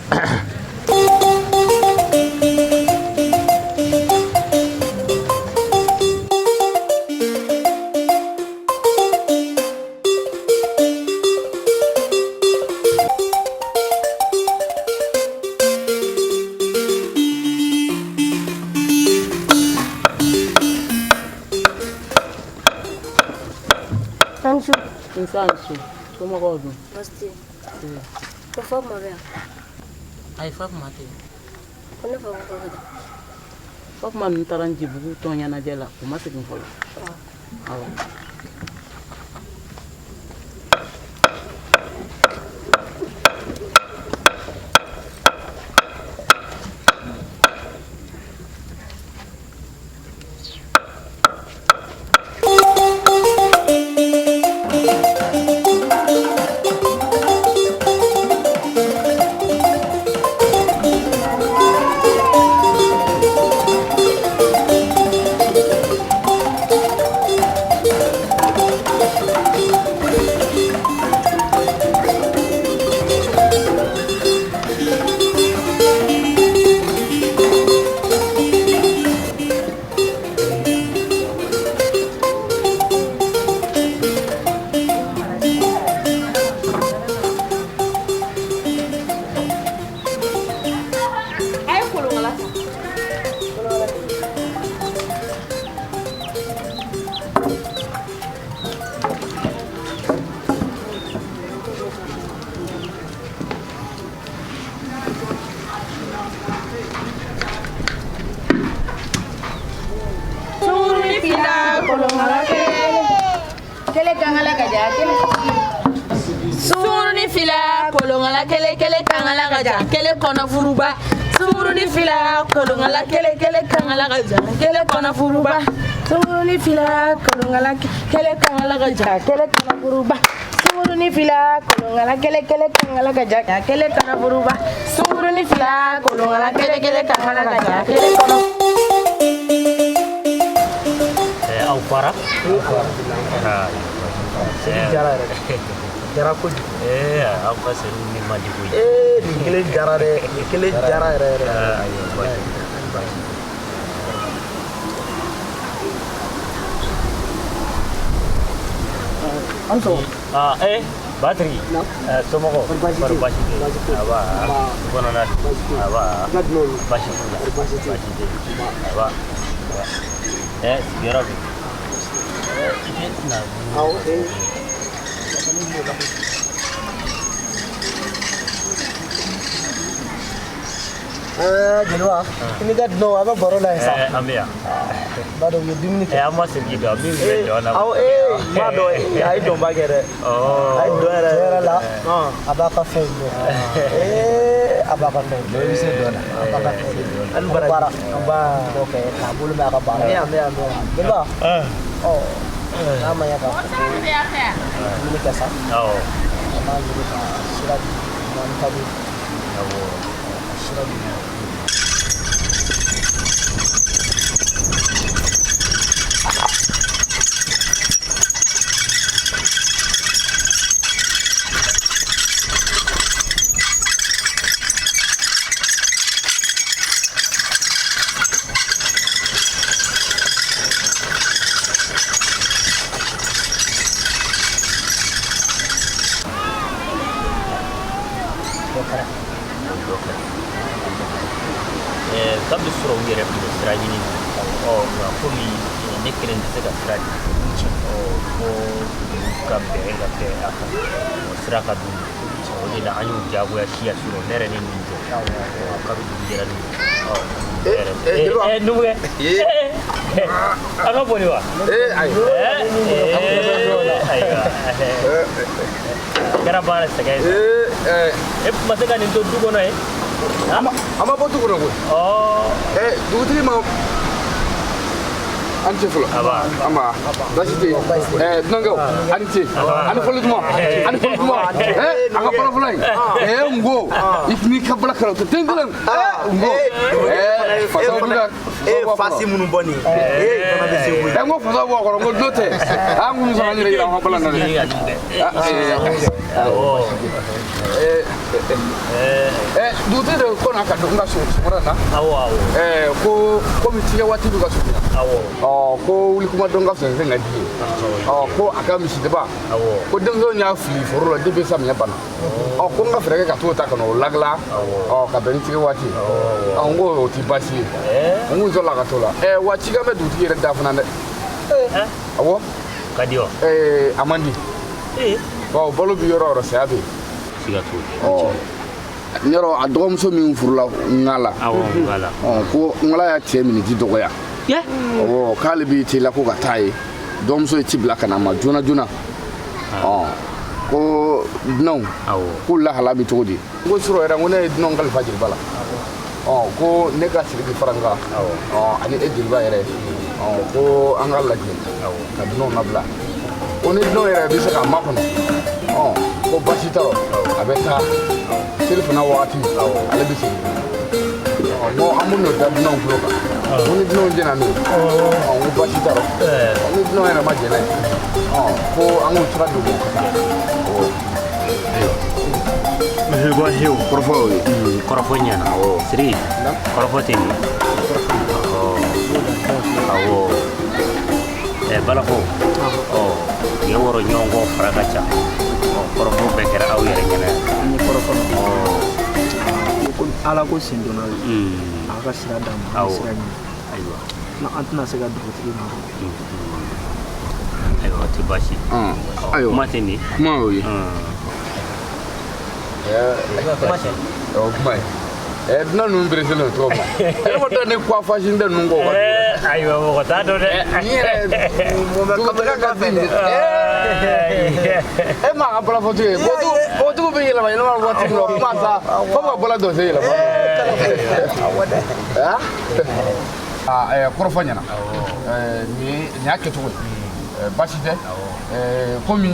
Nsansu, somɔgɔw dun? Baasi tɛ yen. Ko Fakuma bɛ yan? Ayi, Fakuma tɛ yen. Ko ne fa ko k'a ka taa. Fakuma ninnu taara Njibugu tɔn ɲɛnajɛ la, u ma segin fɔlɔ. Awɔ. Sunguruni fila kolonkala kelen kelen kankala ka jan kelen kɔnɔ furuba. Sunguruni fila kolonkala kelen kelen kankala ka jan kelen kɔnɔ furuba. Sunguruni fila kolonkala kelen kankala ka jan kelen kɔnɔ furuba. Sunguruni fila kolonkala kelen kelen kankala ka jan kelen kɔnɔ furuba. Sunguruni fila kolonkala kelen kelen kankala ka jan kelen kɔnɔ. Aw fara? Seli diyara yɛrɛ de. Diyara kojugu. Aw ka seliw min man di koyi. Nin kelen diyara dɛ. Nin kelen diyara yɛrɛ yɛrɛ. Ayiwa, baasi. An sɔgɔma. Batiri. Somɔgɔw? Baasi tɛ yen. Baasi tɛ yen. Aba. Kɔnɔna dun? Aba. Baasi t'u la. Baasi tɛ yen. Baasi tɛ yen. Aba. Sigiyɔrɔ bɛ. I tɛ na. Awɔ. Jeliba, i n'i ka dunanw a bɛ baro la yen sa. An bɛ yan. N b'a dɔn u ye dumuni kɛ. An ma Sidiki dɔn, min bɛ dɔn na. Awɔ, n b'a dɔn, a ye dɔnba kɛ dɛ. A ye dɔn yɛrɛ. Tiɲɛ yɛrɛ la, a b'a ka fɛn dɔn. A b'a ka fɛn dɔn. I bɛ se dɔn na. A b'a ka fɛn dɔn. Ani baraji. Baara. N'o kɛ k'a bolo mɛn a ka baara la. An bɛ yan, an bɛ yan. Jeliba, ɔ n'a ma ɲɛ k'a fɔ ko dumuni kɛ sa. Awɔ. An b'a ɲini ka sira di mɔni ka di. Awɔ. Ka sira di. Kabi sɔrɔ u yɛrɛ tun bɛ sira ɲini na. Nka komi ne kelen tɛ se ka sira di, fo ka bɛn ka kɛ a kan, sira ka d'u ma. O de la an y'u diyagoya siya sɔrɔ ne yɛrɛ ni nin jɔ. Kabi dugu jɛra ni numukɛ, an ka boli wa? Ayi. Ayiwa, a kɛra baara sɛgɛn ye sa. E ma se ka nin to du kɔnɔ ye? A ma bɔ du kɔnɔ koyi. Dugutigi ma an ce fɔlɔ. An ba. Baasi tɛ yen. Dunankɛw, a ni ce. A ni fɔli duman. A ni fɔli duman. A ka bala fɔlɔ in. N ko i n'i ka bala kɛra o tɛ den kelen. N ko. Fasaw bɛ ka. E ye fasi minnu bɔ nin ye. E fana bɛ se koyi. N ko fasaw bɔ a kɔrɔ, n ko n'o tɛ. An kun bɛ sɔn k'an yɛrɛ yira an ka bala na dɛ. Dugutigi de ko n'a ka don n ka so sɔgɔmada in na. Awɔ awɔ. Ko komi cikɛ waati bɛ ka surunya. Awɔ. Ko wuli kuma dɔn ka fisa ni fɛn ka di ye. Ko a ka misidaba. Awɔ. Ko denmisɛnw y'a fili foro la depuis samiyɛ banna. Ko n ka fɛɛrɛ kɛ ka t'o ta ka n'o ladilan. Ka bɛn ni cikɛ waati ye. N ko o ti baasi ye. N kun sɔrɔla ka t'o la. Wa cikɛ bɛ dugutigi yɛrɛ da fana dɛ. Awɔ. Ka di wa? A man di. Bawo balo bi yɔrɔ o yɔrɔ saya bɛ yen. Siga t'o la. N y'a dɔn a dɔgɔmuso min furula Ŋala. Awɔ, Ŋala. Ko Ŋala y'a cɛ miniji dɔgɔya. Awɔ, k'ale b'i teliya ko ka taa ye. Dɔgɔmuso ye ci bila ka na a ma joona joona. Ko dunanw. Ko lahala bɛ cogo di? N ko surɔ yɛrɛ, n ko ne ye dunanw kalifa jeliba la. Ko ne ka Sidiki fara n kan. Ani e jeliba yɛrɛ. Ko an ka lajɛ ka dunanw labila. Ko ni dunanw yɛrɛ bɛ se k'a makɔnɔ. Ko baasi t'a rɔ, a bɛ taa. Seli fana wagati, ale bɛ segin. N ko an bɛ n'o da dunanw tulo kan. N ko ni dunanw jɛnna n'o ye, n ko baasi t'a rɔ. Ni dunanw yɛrɛ ma jɛn n'a ye, ko an k'o sira don o ka taa. Baasi o. Kɔrɔfɔ y'o ye. Kɔrɔfɔ ɲɛna. Sidiki, kɔrɔfɔ tɛ nin ye. Awɔ. Balafɔ. Tigɛ wɔrɔ ɲɔgɔn kɔ fara ka ca. Kɔrɔfɔ bɛɛ kɛra aw yɛrɛ ɲɛna yan. An ye kɔrɔfɔ. Ko Ala ko sen donna la. A ka sira d'an ma, an bɛ sira ɲini. Ayiwa. An tɛna se ka dugutigi makɔnɔ. Ayiwa, o tɛ baasi ye. Ayiwa. Kuma tɛ nin ye. Kuma y'o ye. Kuma tɛ. O kuma ye. Dunan ninnu pereselen don cogo min na. E ma taa ni coiffage tɛ ninnu kɔ. Ayiwa, mɔgɔ t'a dɔn dɛ. Ni yɛrɛ dugutigi ka di nin e m'a ka bala fɔ cogo ye. Npogotigiw bɛ yɛlɛma yɛlɛma waati min na, o kuma sa fo ka bala dɔ se yɛlɛma. Kɔrɔfɔ ɲɛna. Nin y'a kɛcogo ye. Baasi tɛ. Komi e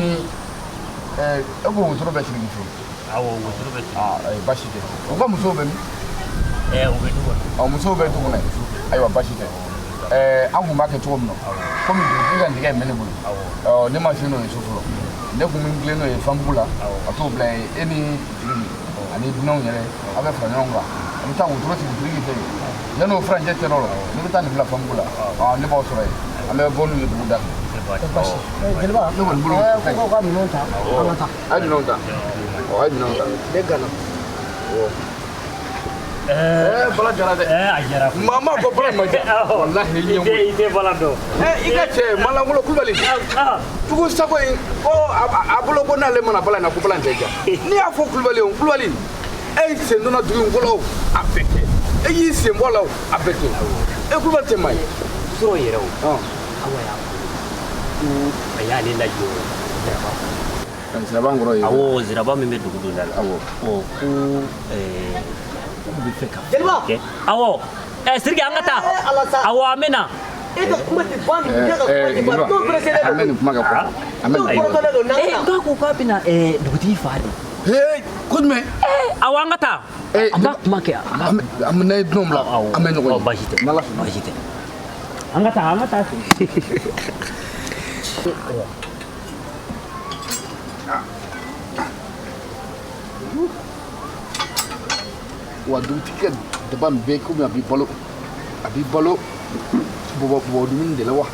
ko wotoro bɛ Sidiki fɛ yen. Awɔ, wotoro bɛ Sidiki. Baasi tɛ. U ka musow bɛ min? U bɛ du kɔnɔ. Musow bɛ du kɔnɔ yen. Ayiwa, baasi tɛ. An kun b'a kɛ cogo min na, komi dugutigi ka nɛgɛ in bɛ ne bolo, ne ma se n'o ye so fɔlɔ. Ne kun bɛ n tilen n'o ye fanbugu la, ka t'o bila yen, e ni Sidiki ani dunanw yɛrɛ, aw bɛ fara ɲɔgɔn kan, an bɛ taa wotoro sigi Sidiki fɛ yen. Yanni o furancɛ cɛ dɔ la, ne bɛ taa nin bila fanbugu la, ne b'aw sɔrɔ yen, an bɛ bɔ n'u ye dugu da fɛ. Jeliba, ne kɔni bolo ko k'aw ka minɛnw ta, an ka taa. A ye minɛnw ta, a ye minɛnw ta. Ne gana. Bala jara dɛ. A jara. Maa ma fɔ bala ma ja. Walahi i ɲɛ I tɛ bala dɔn. I ka cɛ malangolo Kulubali. Tugu sago in ko a bolo ko n'ale mana bala in na ko bala in tɛ ja. N'i y'a fɔ Kulubali o Kulubali e sen donna dugu in kɔnɔ o a bɛɛ kɛ. E y'i sen bɔ a la o a bɛɛ kɛ. E Kulubali tɛ maa ye. Sɔrɔ yɛrɛ o. Awa y'a fɔ ko a y'ale lajɔ Ziraba. Ziraba kɔrɔ ye. Awɔ, Ziraba min bɛ dugu donda la. Awɔ. Ɔ ko k'u bɛ fɛ ka. Jeliba. Awɔ. Sidiki an ka taa. Awɔ, an bɛ na. E ka kuma tɛ ban nin ka kuma tɛ ban. Dɔw pressé don. An bɛ nin kuma kɛ kɔfɛ. An bɛ nin kuma kɛ. K'a ko k'a bɛna dugutigi fa de. Ko jumɛn? Awɔ, an ka taa. An b'a kuma kɛ. An bɛ n'a ye dunanw bila. An bɛ ɲɔgɔn ye. Baasi tɛ. Baasi tɛ. An ka taa, an ka taa. Wa dugutigi ka daba nin bɛɛ komi a b'i balo bɔbɔ dumuni de la wa.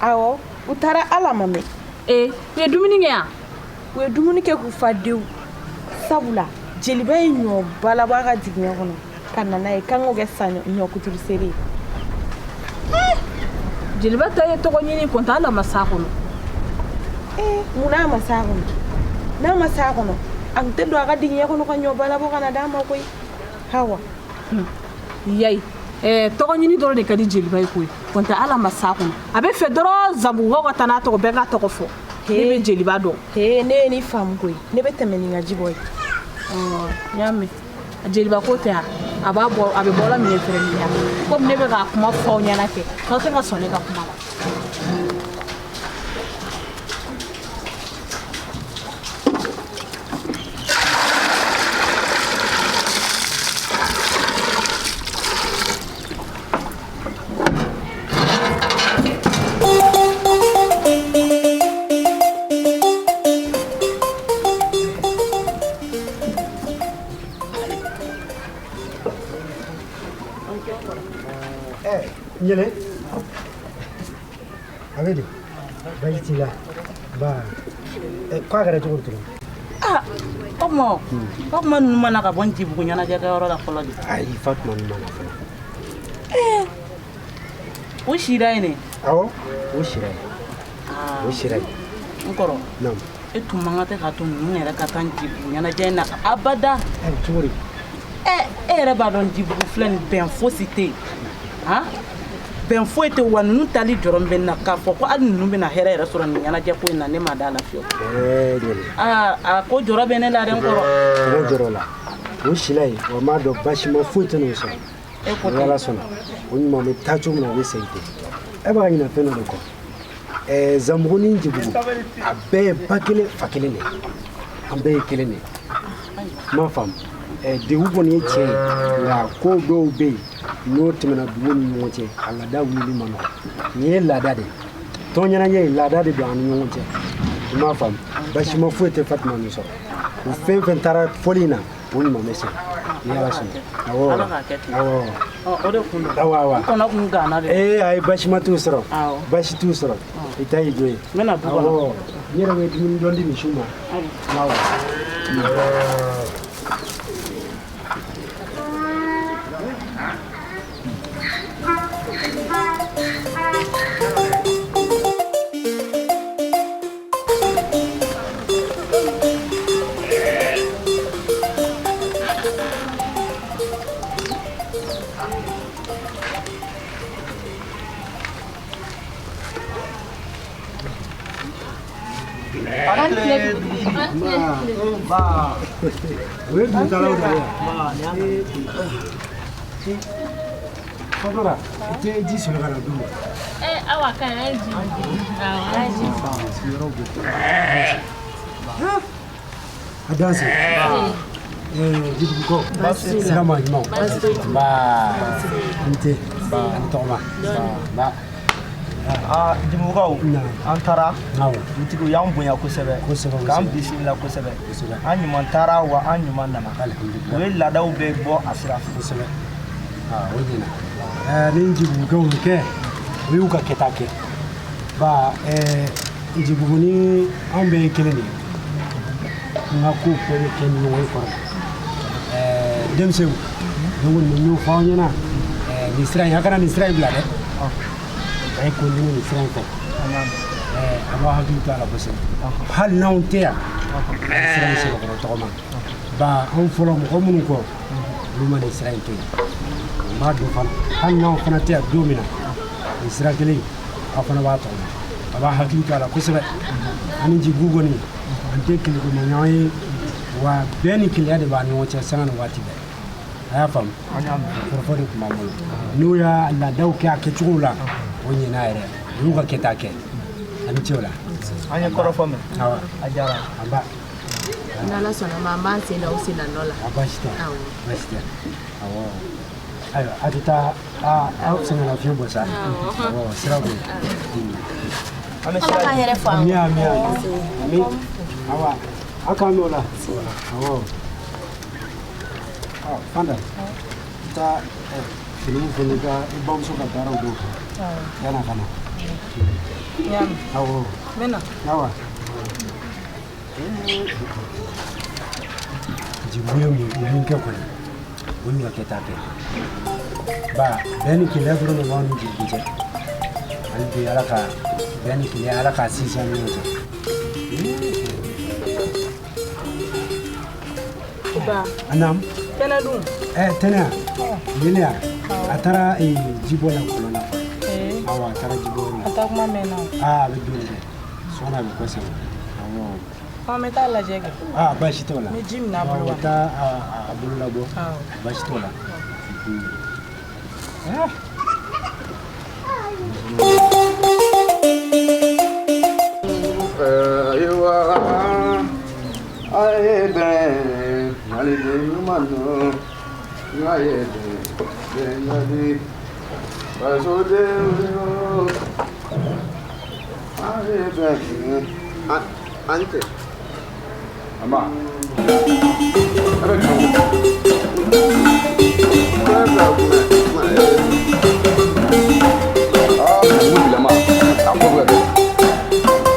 Awɔ, u taara ala ma mɛn. U ye dumuni kɛ yan? U ye dumuni kɛ k'u fa denw. Sabula jeliba ye ɲɔ balabɔ a ka jiginɛ kɔnɔ ka na n'a ye k'an k'o kɛ ɲɔkuturu seri ye. Jeliba ta ye tɔgɔ ɲini kɔntɛ ala ma s'a kɔnɔ. Mun n'a ma s'a kɔnɔ? N'a ma s'a kɔnɔ, a tun tɛ don a ka jiginɛ kɔnɔ ka ɲɔ balabɔ ka na d'a ma koyi. Hawa. Yayi. Tɔgɔ ɲini dɔrɔn de ka di jeliba ye koyi. Kɔntɛ ala ma s'a kɔnɔ. A bɛ fɛ dɔrɔn zanbugukaw ka taa n'a tɔgɔ bɛɛ k'a tɔgɔ fɔ. Ne bɛ jeliba dɔn. Ne ye nin faamu koyi. Ne bɛ tɛmɛ ni n ka ji bɔ ye. N y'a mɛn. Jeliba ko tɛ yan. A b'a bɔ, a bɛ bɔ la minɛ fɛrɛ min na. Komi ne bɛ k'a kuma fɔ aw ɲɛna kɛ. K'aw tɛ ka sɔn ne ka kuma la. Ɲɛlɛ a bɛ di baasi t'i la ba k'a kɛra cogo di tuguni. O tuma o tuma ninnu ma na ka bɔ Njibugu ɲɛnajɛkɛyɔrɔ la fɔlɔ de. Ayi Fatuma ninnu ma na fɔlɔ. O sira yen de. Awɔ o sira yen. O sira yen. N kɔrɔ. Naamu. E tun man kan tɛ k'a to ninnu yɛrɛ ka taa Njibugu ɲɛnajɛ in na abada. Cogo di? E yɛrɛ b'a dɔn Njibugu filɛ nin bɛn fosi tɛ yen. Han? Bɛn foyi tɛ wa ninnu tali jɔrɔ bɛ n na k'a fɔ ko hali ninnu bɛna hɛrɛ yɛrɛ sɔrɔ nin ɲɛnajɛ ko in na ne ma da la fiyewu. Ɲɛlɛ. A ko jɔrɔ bɛ ne la dɛ n kɔrɔ. O jɔrɔ la o sila yen wa n b'a dɔn baasima foyi tɛ n'o sɔrɔ. E ko ten. Ni Ala sɔnna o ɲuman bɛ taa cogo min na o bɛ segin ten. E b'a ɲinɛ fɛn dɔ de kɔ. Zanbugu ni Njibugu a bɛɛ ye ba kelen fa kelen de ye. An bɛɛ ye kelen de ye. N m'a faamu. Degun kɔni ye tiɲɛ ye nka ko dɔw bɛ yen n'o tɛmɛna dugu ni ɲɔgɔn cɛ a laada wulili man nɔgɔn. Nin ye laada de ye. Tɔn ɲɛnajɛ ye laada de don an ni ɲɔgɔn cɛ. I m'a faamu. Baasima foyi tɛ Fatuma min sɔrɔ. O fɛn fɛn taara fɔli in na o ɲuman bɛ segin. Ni Ala sɔnna. Awɔ. Ala k'a kɛ ten. Awɔ. O de kun don. Awɔ awɔ. N kɔnɔ kun ganna de. Ayi baasima t'u sɔrɔ. Awɔ. Baasi t'u sɔrɔ. I ta y'i jo ye. N bɛna du kɔnɔ. Awɔ. N yɛrɛ bɛ dumuni dɔ di misiw ma. Awɔ. An tile dugutigi. Ba. O ye dugutalaw de ye. Fatora, i tɛ ji sɔrɔ ka na d'u ma. Awa ka ɲi, an ye ji. Awɔ, an ye ji. Sigiyɔrɔ bɛ. A danse. Jibugukaw. Sira ma ɲumanw. Nba. An tɛ. An tɔgɔma. Nba. Aa Jibugukaw, an taara dugutigi y'an bonya kosɛbɛ, k'an bisimila kosɛbɛ, an ɲuman taara wa an ɲuman nana, u ye laadaw bɛɛ bɔ a sira fɛ. Kosɛbɛ. O ɲɛna. Ni Jibugukaw y'o kɛ, o y'u ka kɛta kɛ. Ba Jibugu ni anw bɛɛ ye kelen de ye. N ka kow bɛɛ bɛ kɛ ni ɲɔgɔn ye kɔrɔ. Denmisɛnw, donc nin y'o fɔ aw ɲɛna. Nin sira in, a kana nin sira in bila dɛ. A ye continuer nin sira in fɛ. A b'aw hakili to a la kosɛbɛ. Hali n'anw tɛ yan, nin sira in sɛbɛkɔrɔ tɔgɔma. Ba anw fɔlɔ mɔgɔ minnu kɔ, olu ma nin sira in to yen. N b'a dɔn fana, hali n'anw fana tɛ yan don min na, nin sira kelen in, aw fana b'a tɔgɔma. A b'a hakili to a la kosɛbɛ. Ani Jibugu kɔni, an tɛ kɛlɛkɛma ɲɔgɔn ye, wa bɛn ni kelenya de b'an ɲɔgɔn cɛ sanga ni waati bɛɛ. A y'a faamu? Kɔrɔfɔ de tun b'an bolo. N'u y'a laadaw kɛ a kɛcogo la, o ɲɛna yɛrɛ. U y'u ka kɛta kɛ. A ni ce o la. An ye kɔrɔfɔ mɛn. Awɔ. A diyara. An ba. N'Ala sɔnna ma, an b'an sen da o sen na nɔ la. A baasi tɛ. Baasi tɛ. Awɔ. Ayiwa, a tɛ taa aw sɛgɛnna fiɲɛ bɔ sa. Awɔ, sira b'o ye. An bɛ sira di. Ala ka hɛrɛ fɔ an ye. Ami, ami, ami. Awa, aw k'an n'o la. Awɔ. Fanta, i taa finiw fana ka i bamuso ka baaraw dɔw kɛ. Yan'a ka na. Awɔ. N bɛ na. Awa. Jibugu ye mun kɛ kɔni, o y'u ka kɛta kɛ. Ba, bɛn ni kelenya dɔrɔn de b'anw ni Jibugu cɛ. Hali bi Ala ka bɛn ni kelenya, Ala k'a sinsin an ni ɲɔgɔn cɛ. Ba. Naamu. Tɛnɛ dun? Tɛnɛ yan? Yeli yan? A taara jibɔ la kɔlɔn na. Awɔ, a taara jibɔ la. A taa kuma mɛnna o. Aa, a bɛ dɔɔnin kɛ. Sɔɔni a bɛ kɔsegin. Awɔ. An bɛ taa lajɛ kɛ. Aa, baasi t'o la. N bɛ ji minɛ a bolo wa? Awɔ, taa a bolo labɔ. Baasi t'o la. Ayiwa, a ye bɛn maliden ɲuman nɔ, n'a ye bɛn bɛn ka di fasodenw yo, a ye bɛn. An tɛ. Ama. A bɛ jɔ. Aa, nin bilama, a ko bɛ ka kɛ.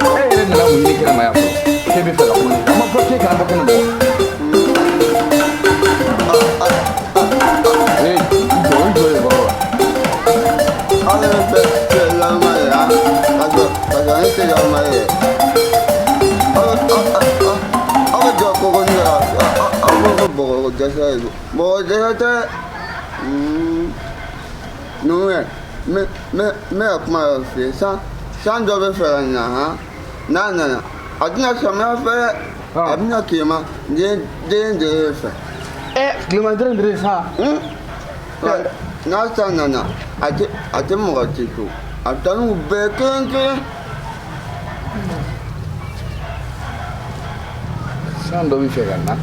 E yɛrɛ nana mun ɲini kɛnɛma yan fɔlɔ? K'e bɛ fɛ ka kuma ne fɛ. A ma fɔ k'e kana bɔ kɛnɛma wa? Ee, i jɔ, i jɔ yen kɔrɔ wa? Aw yɛrɛ bɛ lama ye han, ka sɔrɔ ne tɛ lama ye. Aw bɛ jɔ koko ni la, aw b'o ko bɔgɔ dɛsɛ ye. Bɔgɔ dɛsɛ tɛ. Numu yɛ, n bɛ ka kuma dɔ f'i ye. San dɔ bɛ fɛ ka na han, n'a nana, a tɛna samiya fɛ dɛ, a bɛna tilema den de fɛ. Tilema den de sa. N'a san nana, a tɛ mɔgɔ ci to, a bɛ taa n'u bɛɛ kelen kelen. San dɔ bɛ fɛ ka na.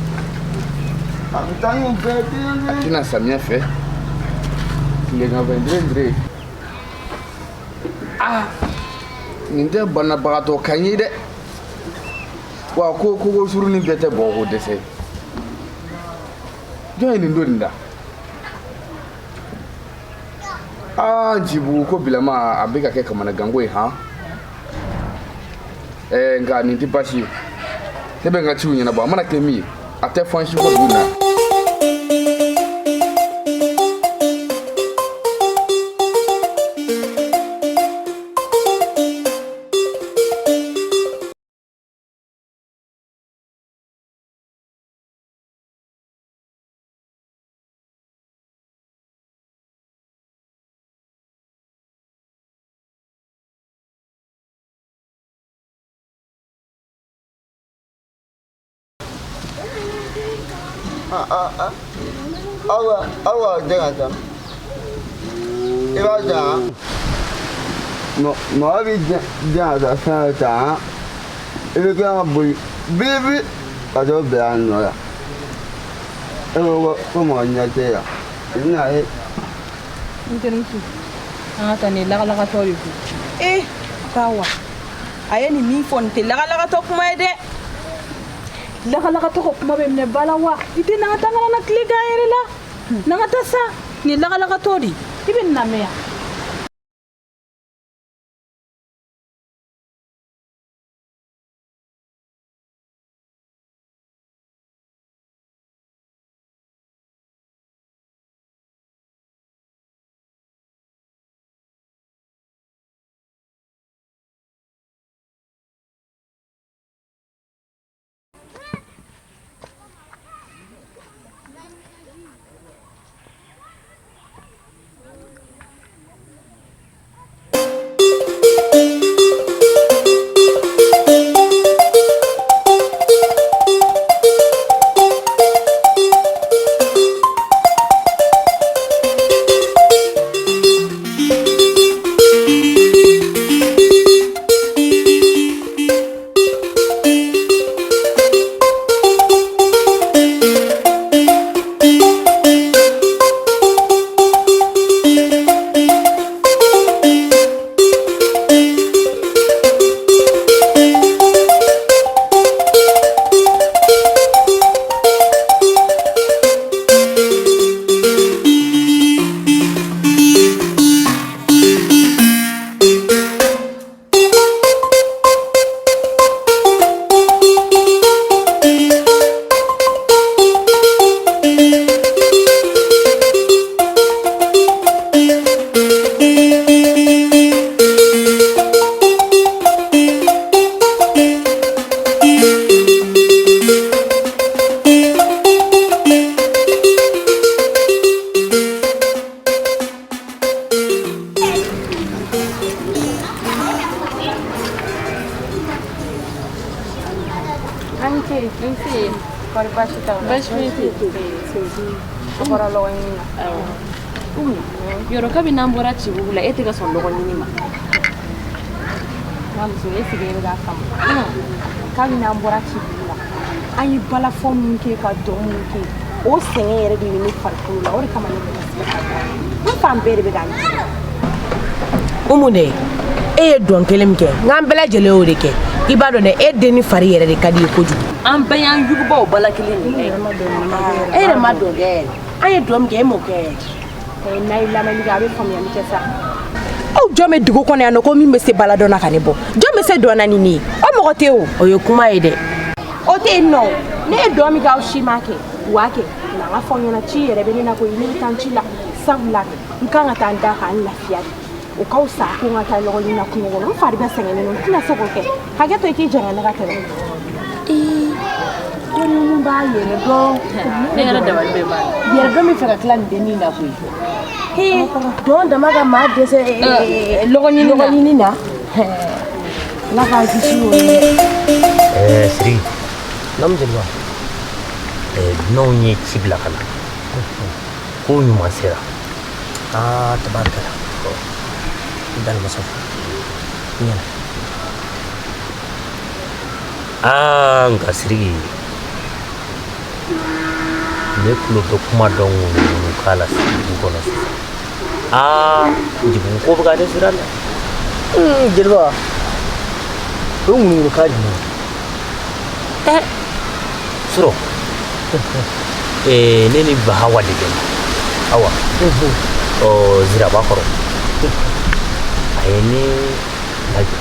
A bɛ taa n'u bɛɛ kelen kelen. A tɛna samiya fɛ. Tileganfɛ den de. Aa, nin tɛ banabagatɔ kan ye dɛ. Wa ko koko surunin bɛɛ tɛ bɔ ko dɛsɛ. Jɔn ye nin don nin da? Aa, Jibugu ko bilama a bɛ ka kɛ kamanaganko ye han. Nka nin tɛ baasi ye. Ne bɛ n ka ciw ɲɛnabɔ, a mana kɛ min ye, a tɛ fɔ an si kɔ dugu in na. Aw b'a den ka taa. I b'a dan. Mɔgɔ b'i den ka taa fɛn dɔ ta i bɛ tila ka boli bili ka t'o bila a nɔ la. E ko ko mɔgɔ ɲɛ t'e la. I bɛna ye. N terimuso, an ka taa nin ye lakalakatɔ de ko. Ee Bawa, a ye nin min fɔ nin tɛ lakalakatɔ kuma ye dɛ. Lakalakatɔ ka kuma bɛ minɛ ba la wa? I tɛ n'an ka taa kana na tile gan yɛrɛ la. N'an ka taa sa, nin ye lakalakatɔ de ye. I bɛ nin lamɛn yan. Yɔrɔ kabi n'an bɔra Cibugu la e tɛ ka sɔn lɔgɔ ɲini ma. Nka muso e sigi e bɛ k'a faamu. Kabi n'an bɔra Cibugu la an ye balafɔ min kɛ ka dɔn min kɛ o sɛgɛn yɛrɛ de bɛ ne farikolo la o de kama ne bɛ ka se ka dɔn. N fan bɛɛ de bɛ ka n dimi. Umu dɛ, e ye dɔn kelen min kɛ n k'an bɛɛ lajɛlen y'o de kɛ. I b'a dɔn dɛ, e den ni fari yɛrɛ de ka di ye kojugu. An bɛɛ y'an yuguba o bala kelen de la. E yɛrɛ ma dɔn kɛ. An ye dɔn min kɛ e m'o kɛ. N'a ye lamɛnni kɛ a bɛ faamuyali kɛ sa. Aw jɔn bɛ dugu kɔnɔ yan nɔ ko min bɛ se baladɔn na ka ne bɔ? Jɔn bɛ se dɔn na ni ne ye? O mɔgɔ tɛ o. O ye kuma ye dɛ. O tɛ yen nɔ. Ne ye dɔn min kɛ aw si m'a kɛ. U b'a kɛ. Nka n ka fɔ aw ɲɛna ci yɛrɛ bɛ ne na koyi ne bɛ taa n ci la. Sabula n kan ka taa n da k'an lafiya de. O ka fisa ko n ka taa lɔgɔ ɲini na kungo kɔnɔ. N fari bɛɛ sɛgɛnnen don. N tɛna se k'o kɛ. Hakɛ to i k'i jɛngɛ ne ka tɛmɛ. Ee, ko ninnu b'a yɛrɛ dɔn. Ne yɛrɛ dabali bɛ ban. Yɛrɛ dɔn bɛ fɛ ka tila nin dennin na koyi. Hee, dɔn dama ka maa dɛsɛ lɔgɔ ɲini na. Lɔgɔ ɲini na. Ala k'an kisi o ye. Sidiki. Naamu jeliba. Dunanw ye ci bila ka na. Ko ɲuman sera. Aa tabarikala. N dali masa fo. N ɲɛna. Aa nka Sidiki, ne tulo bɛ kuma dɔ ŋunuŋunu k'a la dugu kɔnɔ sisan. Aa Njibugu ko bɛ ka ne siran dɛ. Jeliba, o ye ŋunuŋunu kan jumɛn ye? Sɔrɔ ne ni Bahawa de bɛ na. Awa. Ɔ Ziraba kɔrɔ. A ye ne lajɔ.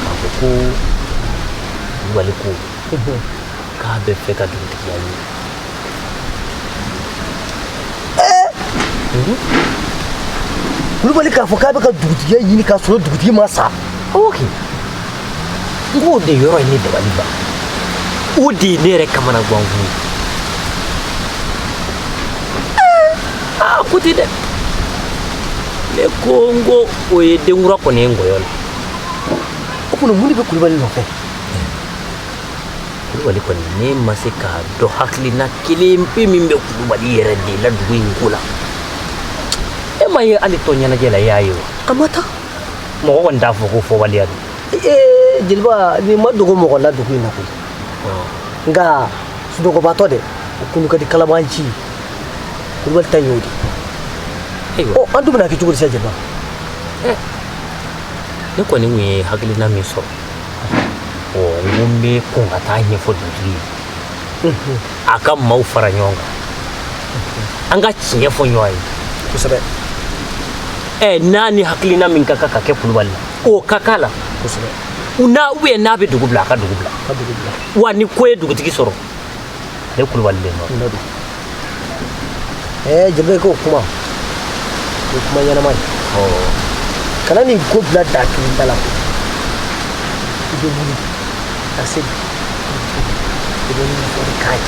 K'a fɔ ko Kulubali ko k'a bɛ fɛ ka dugutigiya ɲini. Kulubali k'a fɔ k'a bɛ ka dugutigiya ɲini k'a sɔrɔ dugutigi ma sa. Ok. N k'o de yɔrɔ ye ne dabali ban. O de ye ne yɛrɛ kamana gan kun ye. Aa ko ten dɛ. Ne ko n ko o ye denkura kɔni ye ngɔyɔ la. O kɔni mun de bɛ Kulubali nɔfɛ? Kulubali kɔni, ne ma se k'a dɔn hakilina kelen pe min bɛ Kulubali yɛrɛ de la dugu in ko la. E ma ye hali tɔn ɲɛnajɛ la, i y'a ye wa? A ma taa. Mɔgɔ kɔni t'a fɔ ko fɔbaliya don. Ee jeliba, nin ma dogo mɔgɔ la dugu in na koyi. Nka sunɔgɔbatɔ dɛ, o kunu ka di kalabanci. Kulubali ta y'o de. Ɔ, an dun bɛna kɛ cogo di sa, jeliba? Ne kɔni kun ye hakilina min sɔrɔ, ɔ, n ko n bɛ kɔn ka taa ɲɛfɔ dugutigi ye, a ka maaw fara ɲɔgɔn kan, an ka tiɲɛ fɔ ɲɔgɔn ye. Kosɛbɛ. Ɛ, n'a ni hakilina min ka kan ka kɛ Kulubali la, o ka k'a la. Kosɛbɛ. N'a ou bien n'a bɛ dugu bila, a ka dugu bila. Ka dugu bila. Wa ni ko ye dugutigi sɔrɔ, ale Kulubali de nɔ. Nɔ don. Ɛɛ jeliba, i k'o kuma, o ye kuma ɲɛnama ye. Kana nin ko bila da kelen da la koyi. I bɛ wuli ka se i bɛ ɲɛfɔli k'a ye.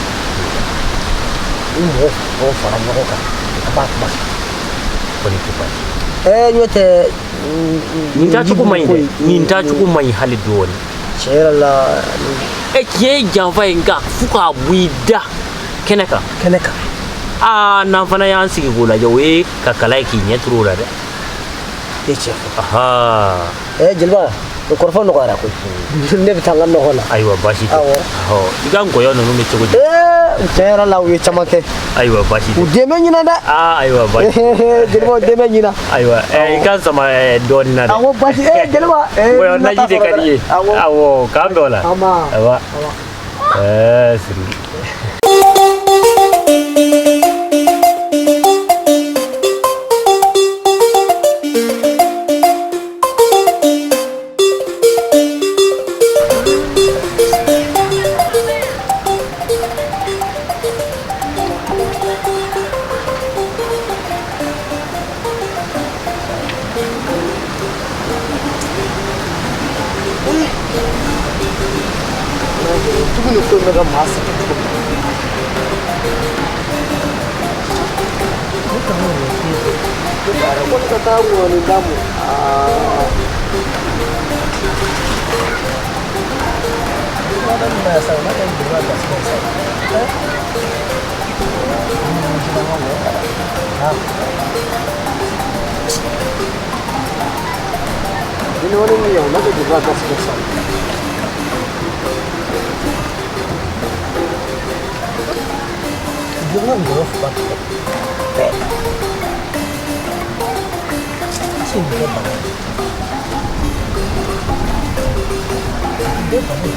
I mɔgɔ tɔw fara ɲɔgɔn kan, a b'a kuma kɛ. Kɔni tɛ baasi. Ɛɛ n'o tɛ. Nin taacogo man ɲi dɛ, nin taacogo man ɲi hali dɔɔni. Tiɲɛ yɛrɛ la. Ɛ, tiɲɛ ye janfa ye, nka fo k'a bɔ i da kɛnɛ kan. Kɛnɛ kan. Aa, n'an fana y'an sigi k'o lajɛ, o ye ka kala ye k'i ɲɛ turu o la dɛ. E cɛ fɔ. Aha. Ɛɛ jeliba, o kɔrɔfɔ nɔgɔyara koyi. Ne bɛ taa n ka nɔgɔ la. Ayiwa, baasi tɛ. Awɔ. Ɔ, i ka nkɔyɔ ninnu bɛ cogo di? Ee, tiɲɛ yɛrɛ la, u ye caman kɛ. Ayiwa, baasi tɛ. U den bɛ ɲinɛ dɛ. Aa, ayiwa, baasi tɛ. Jeliba, u den bɛ ɲinɛ. Ayiwa, ɛ, i ka sama dɔɔnin na dɛ. Awɔ, baasi ee jeliba. Nkɔyɔ naji de ka di i ye. Awɔ. Awɔ, k'an bɛn o la. An ba. Ayiwa. Ɛɛ, Sidiki. Dugu ni ko in bɛ ka maa sɛgɛn cogo min na. Ne kan ka mun kɛ? Ne ko ne ka taa ŋɔni d'a ma. Aa. Ne ma da nin ma yan sa, n'a ka jeliba garisɛgɛ ye sa. Ɛ? Ni ji la n ka ŋɔni ka da. Ni wani min yan, n'a ka jeliba garisɛgɛ sa. Jeliba ngɔyɔ fila tigɛ bɛɛ. Ase nin bɛɛ bana ye. Nin bɛɛ bana ye.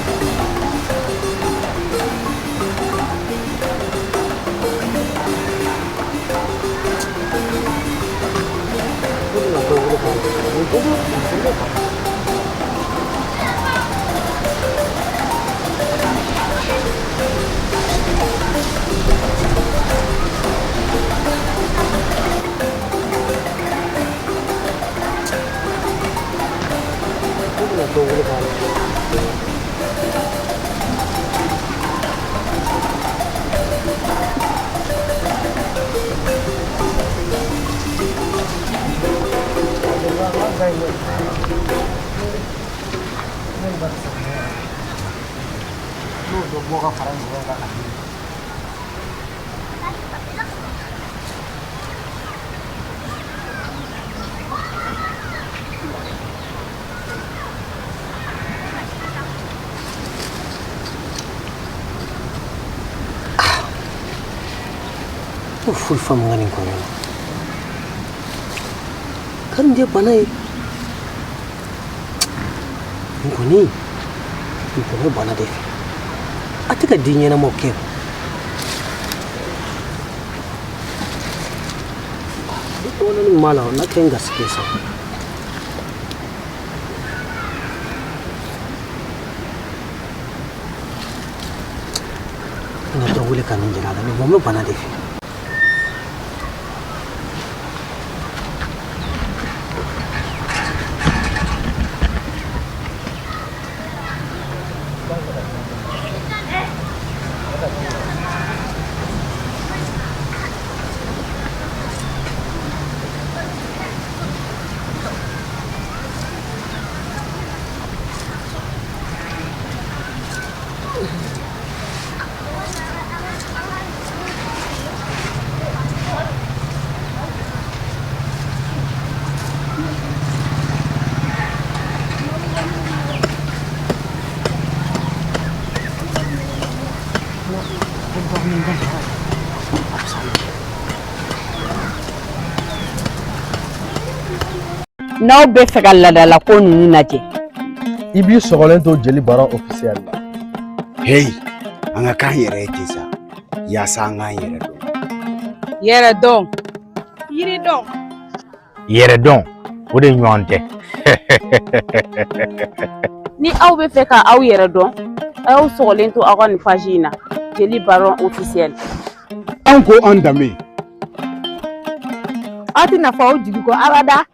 Ne bɛna dɔ wele ka na. Nin bɛɛ bɛ nin bɛɛ bana ye. Ne bɛna dɔ wele ka na. N'o dɔ bɔ ka fara ɲɔgɔn kan ka di. Ko foyi faamu n ka nin kɔɲɔ la. Ka nin tɛ bana ye. Nin kɔni, nin kɔni bɛ bana de fɛ. A tɛ ka den ɲɛnamaw kɛ. Ne dɔgɔnin min b'a la, n'a kɛ n garisɛgɛ sa. N ka dɔ wele ka nin jira a la, nin bɛ bana de fɛ. Dɔɔnin da a bɛ sa. N'aw bɛ fɛ ka laadalako ninnu lajɛ, i b'i sɔgɔlen to Jeli Baron officiel la. Heyi, an ka k'an yɛrɛ ye ten sa, yaasa an k'an yɛrɛ dɔn. Yɛrɛ dɔn. Yiri dɔn. Yɛrɛ dɔn, o de ɲɔgɔn tɛ. Ni aw bɛ fɛ ka aw yɛrɛ dɔn, a y'aw sɔgɔlen to aw ka nin page in na, Jeli Baron officiel. An ko an danbe. Aw tɛna fɔ aw jigi kɔ abada.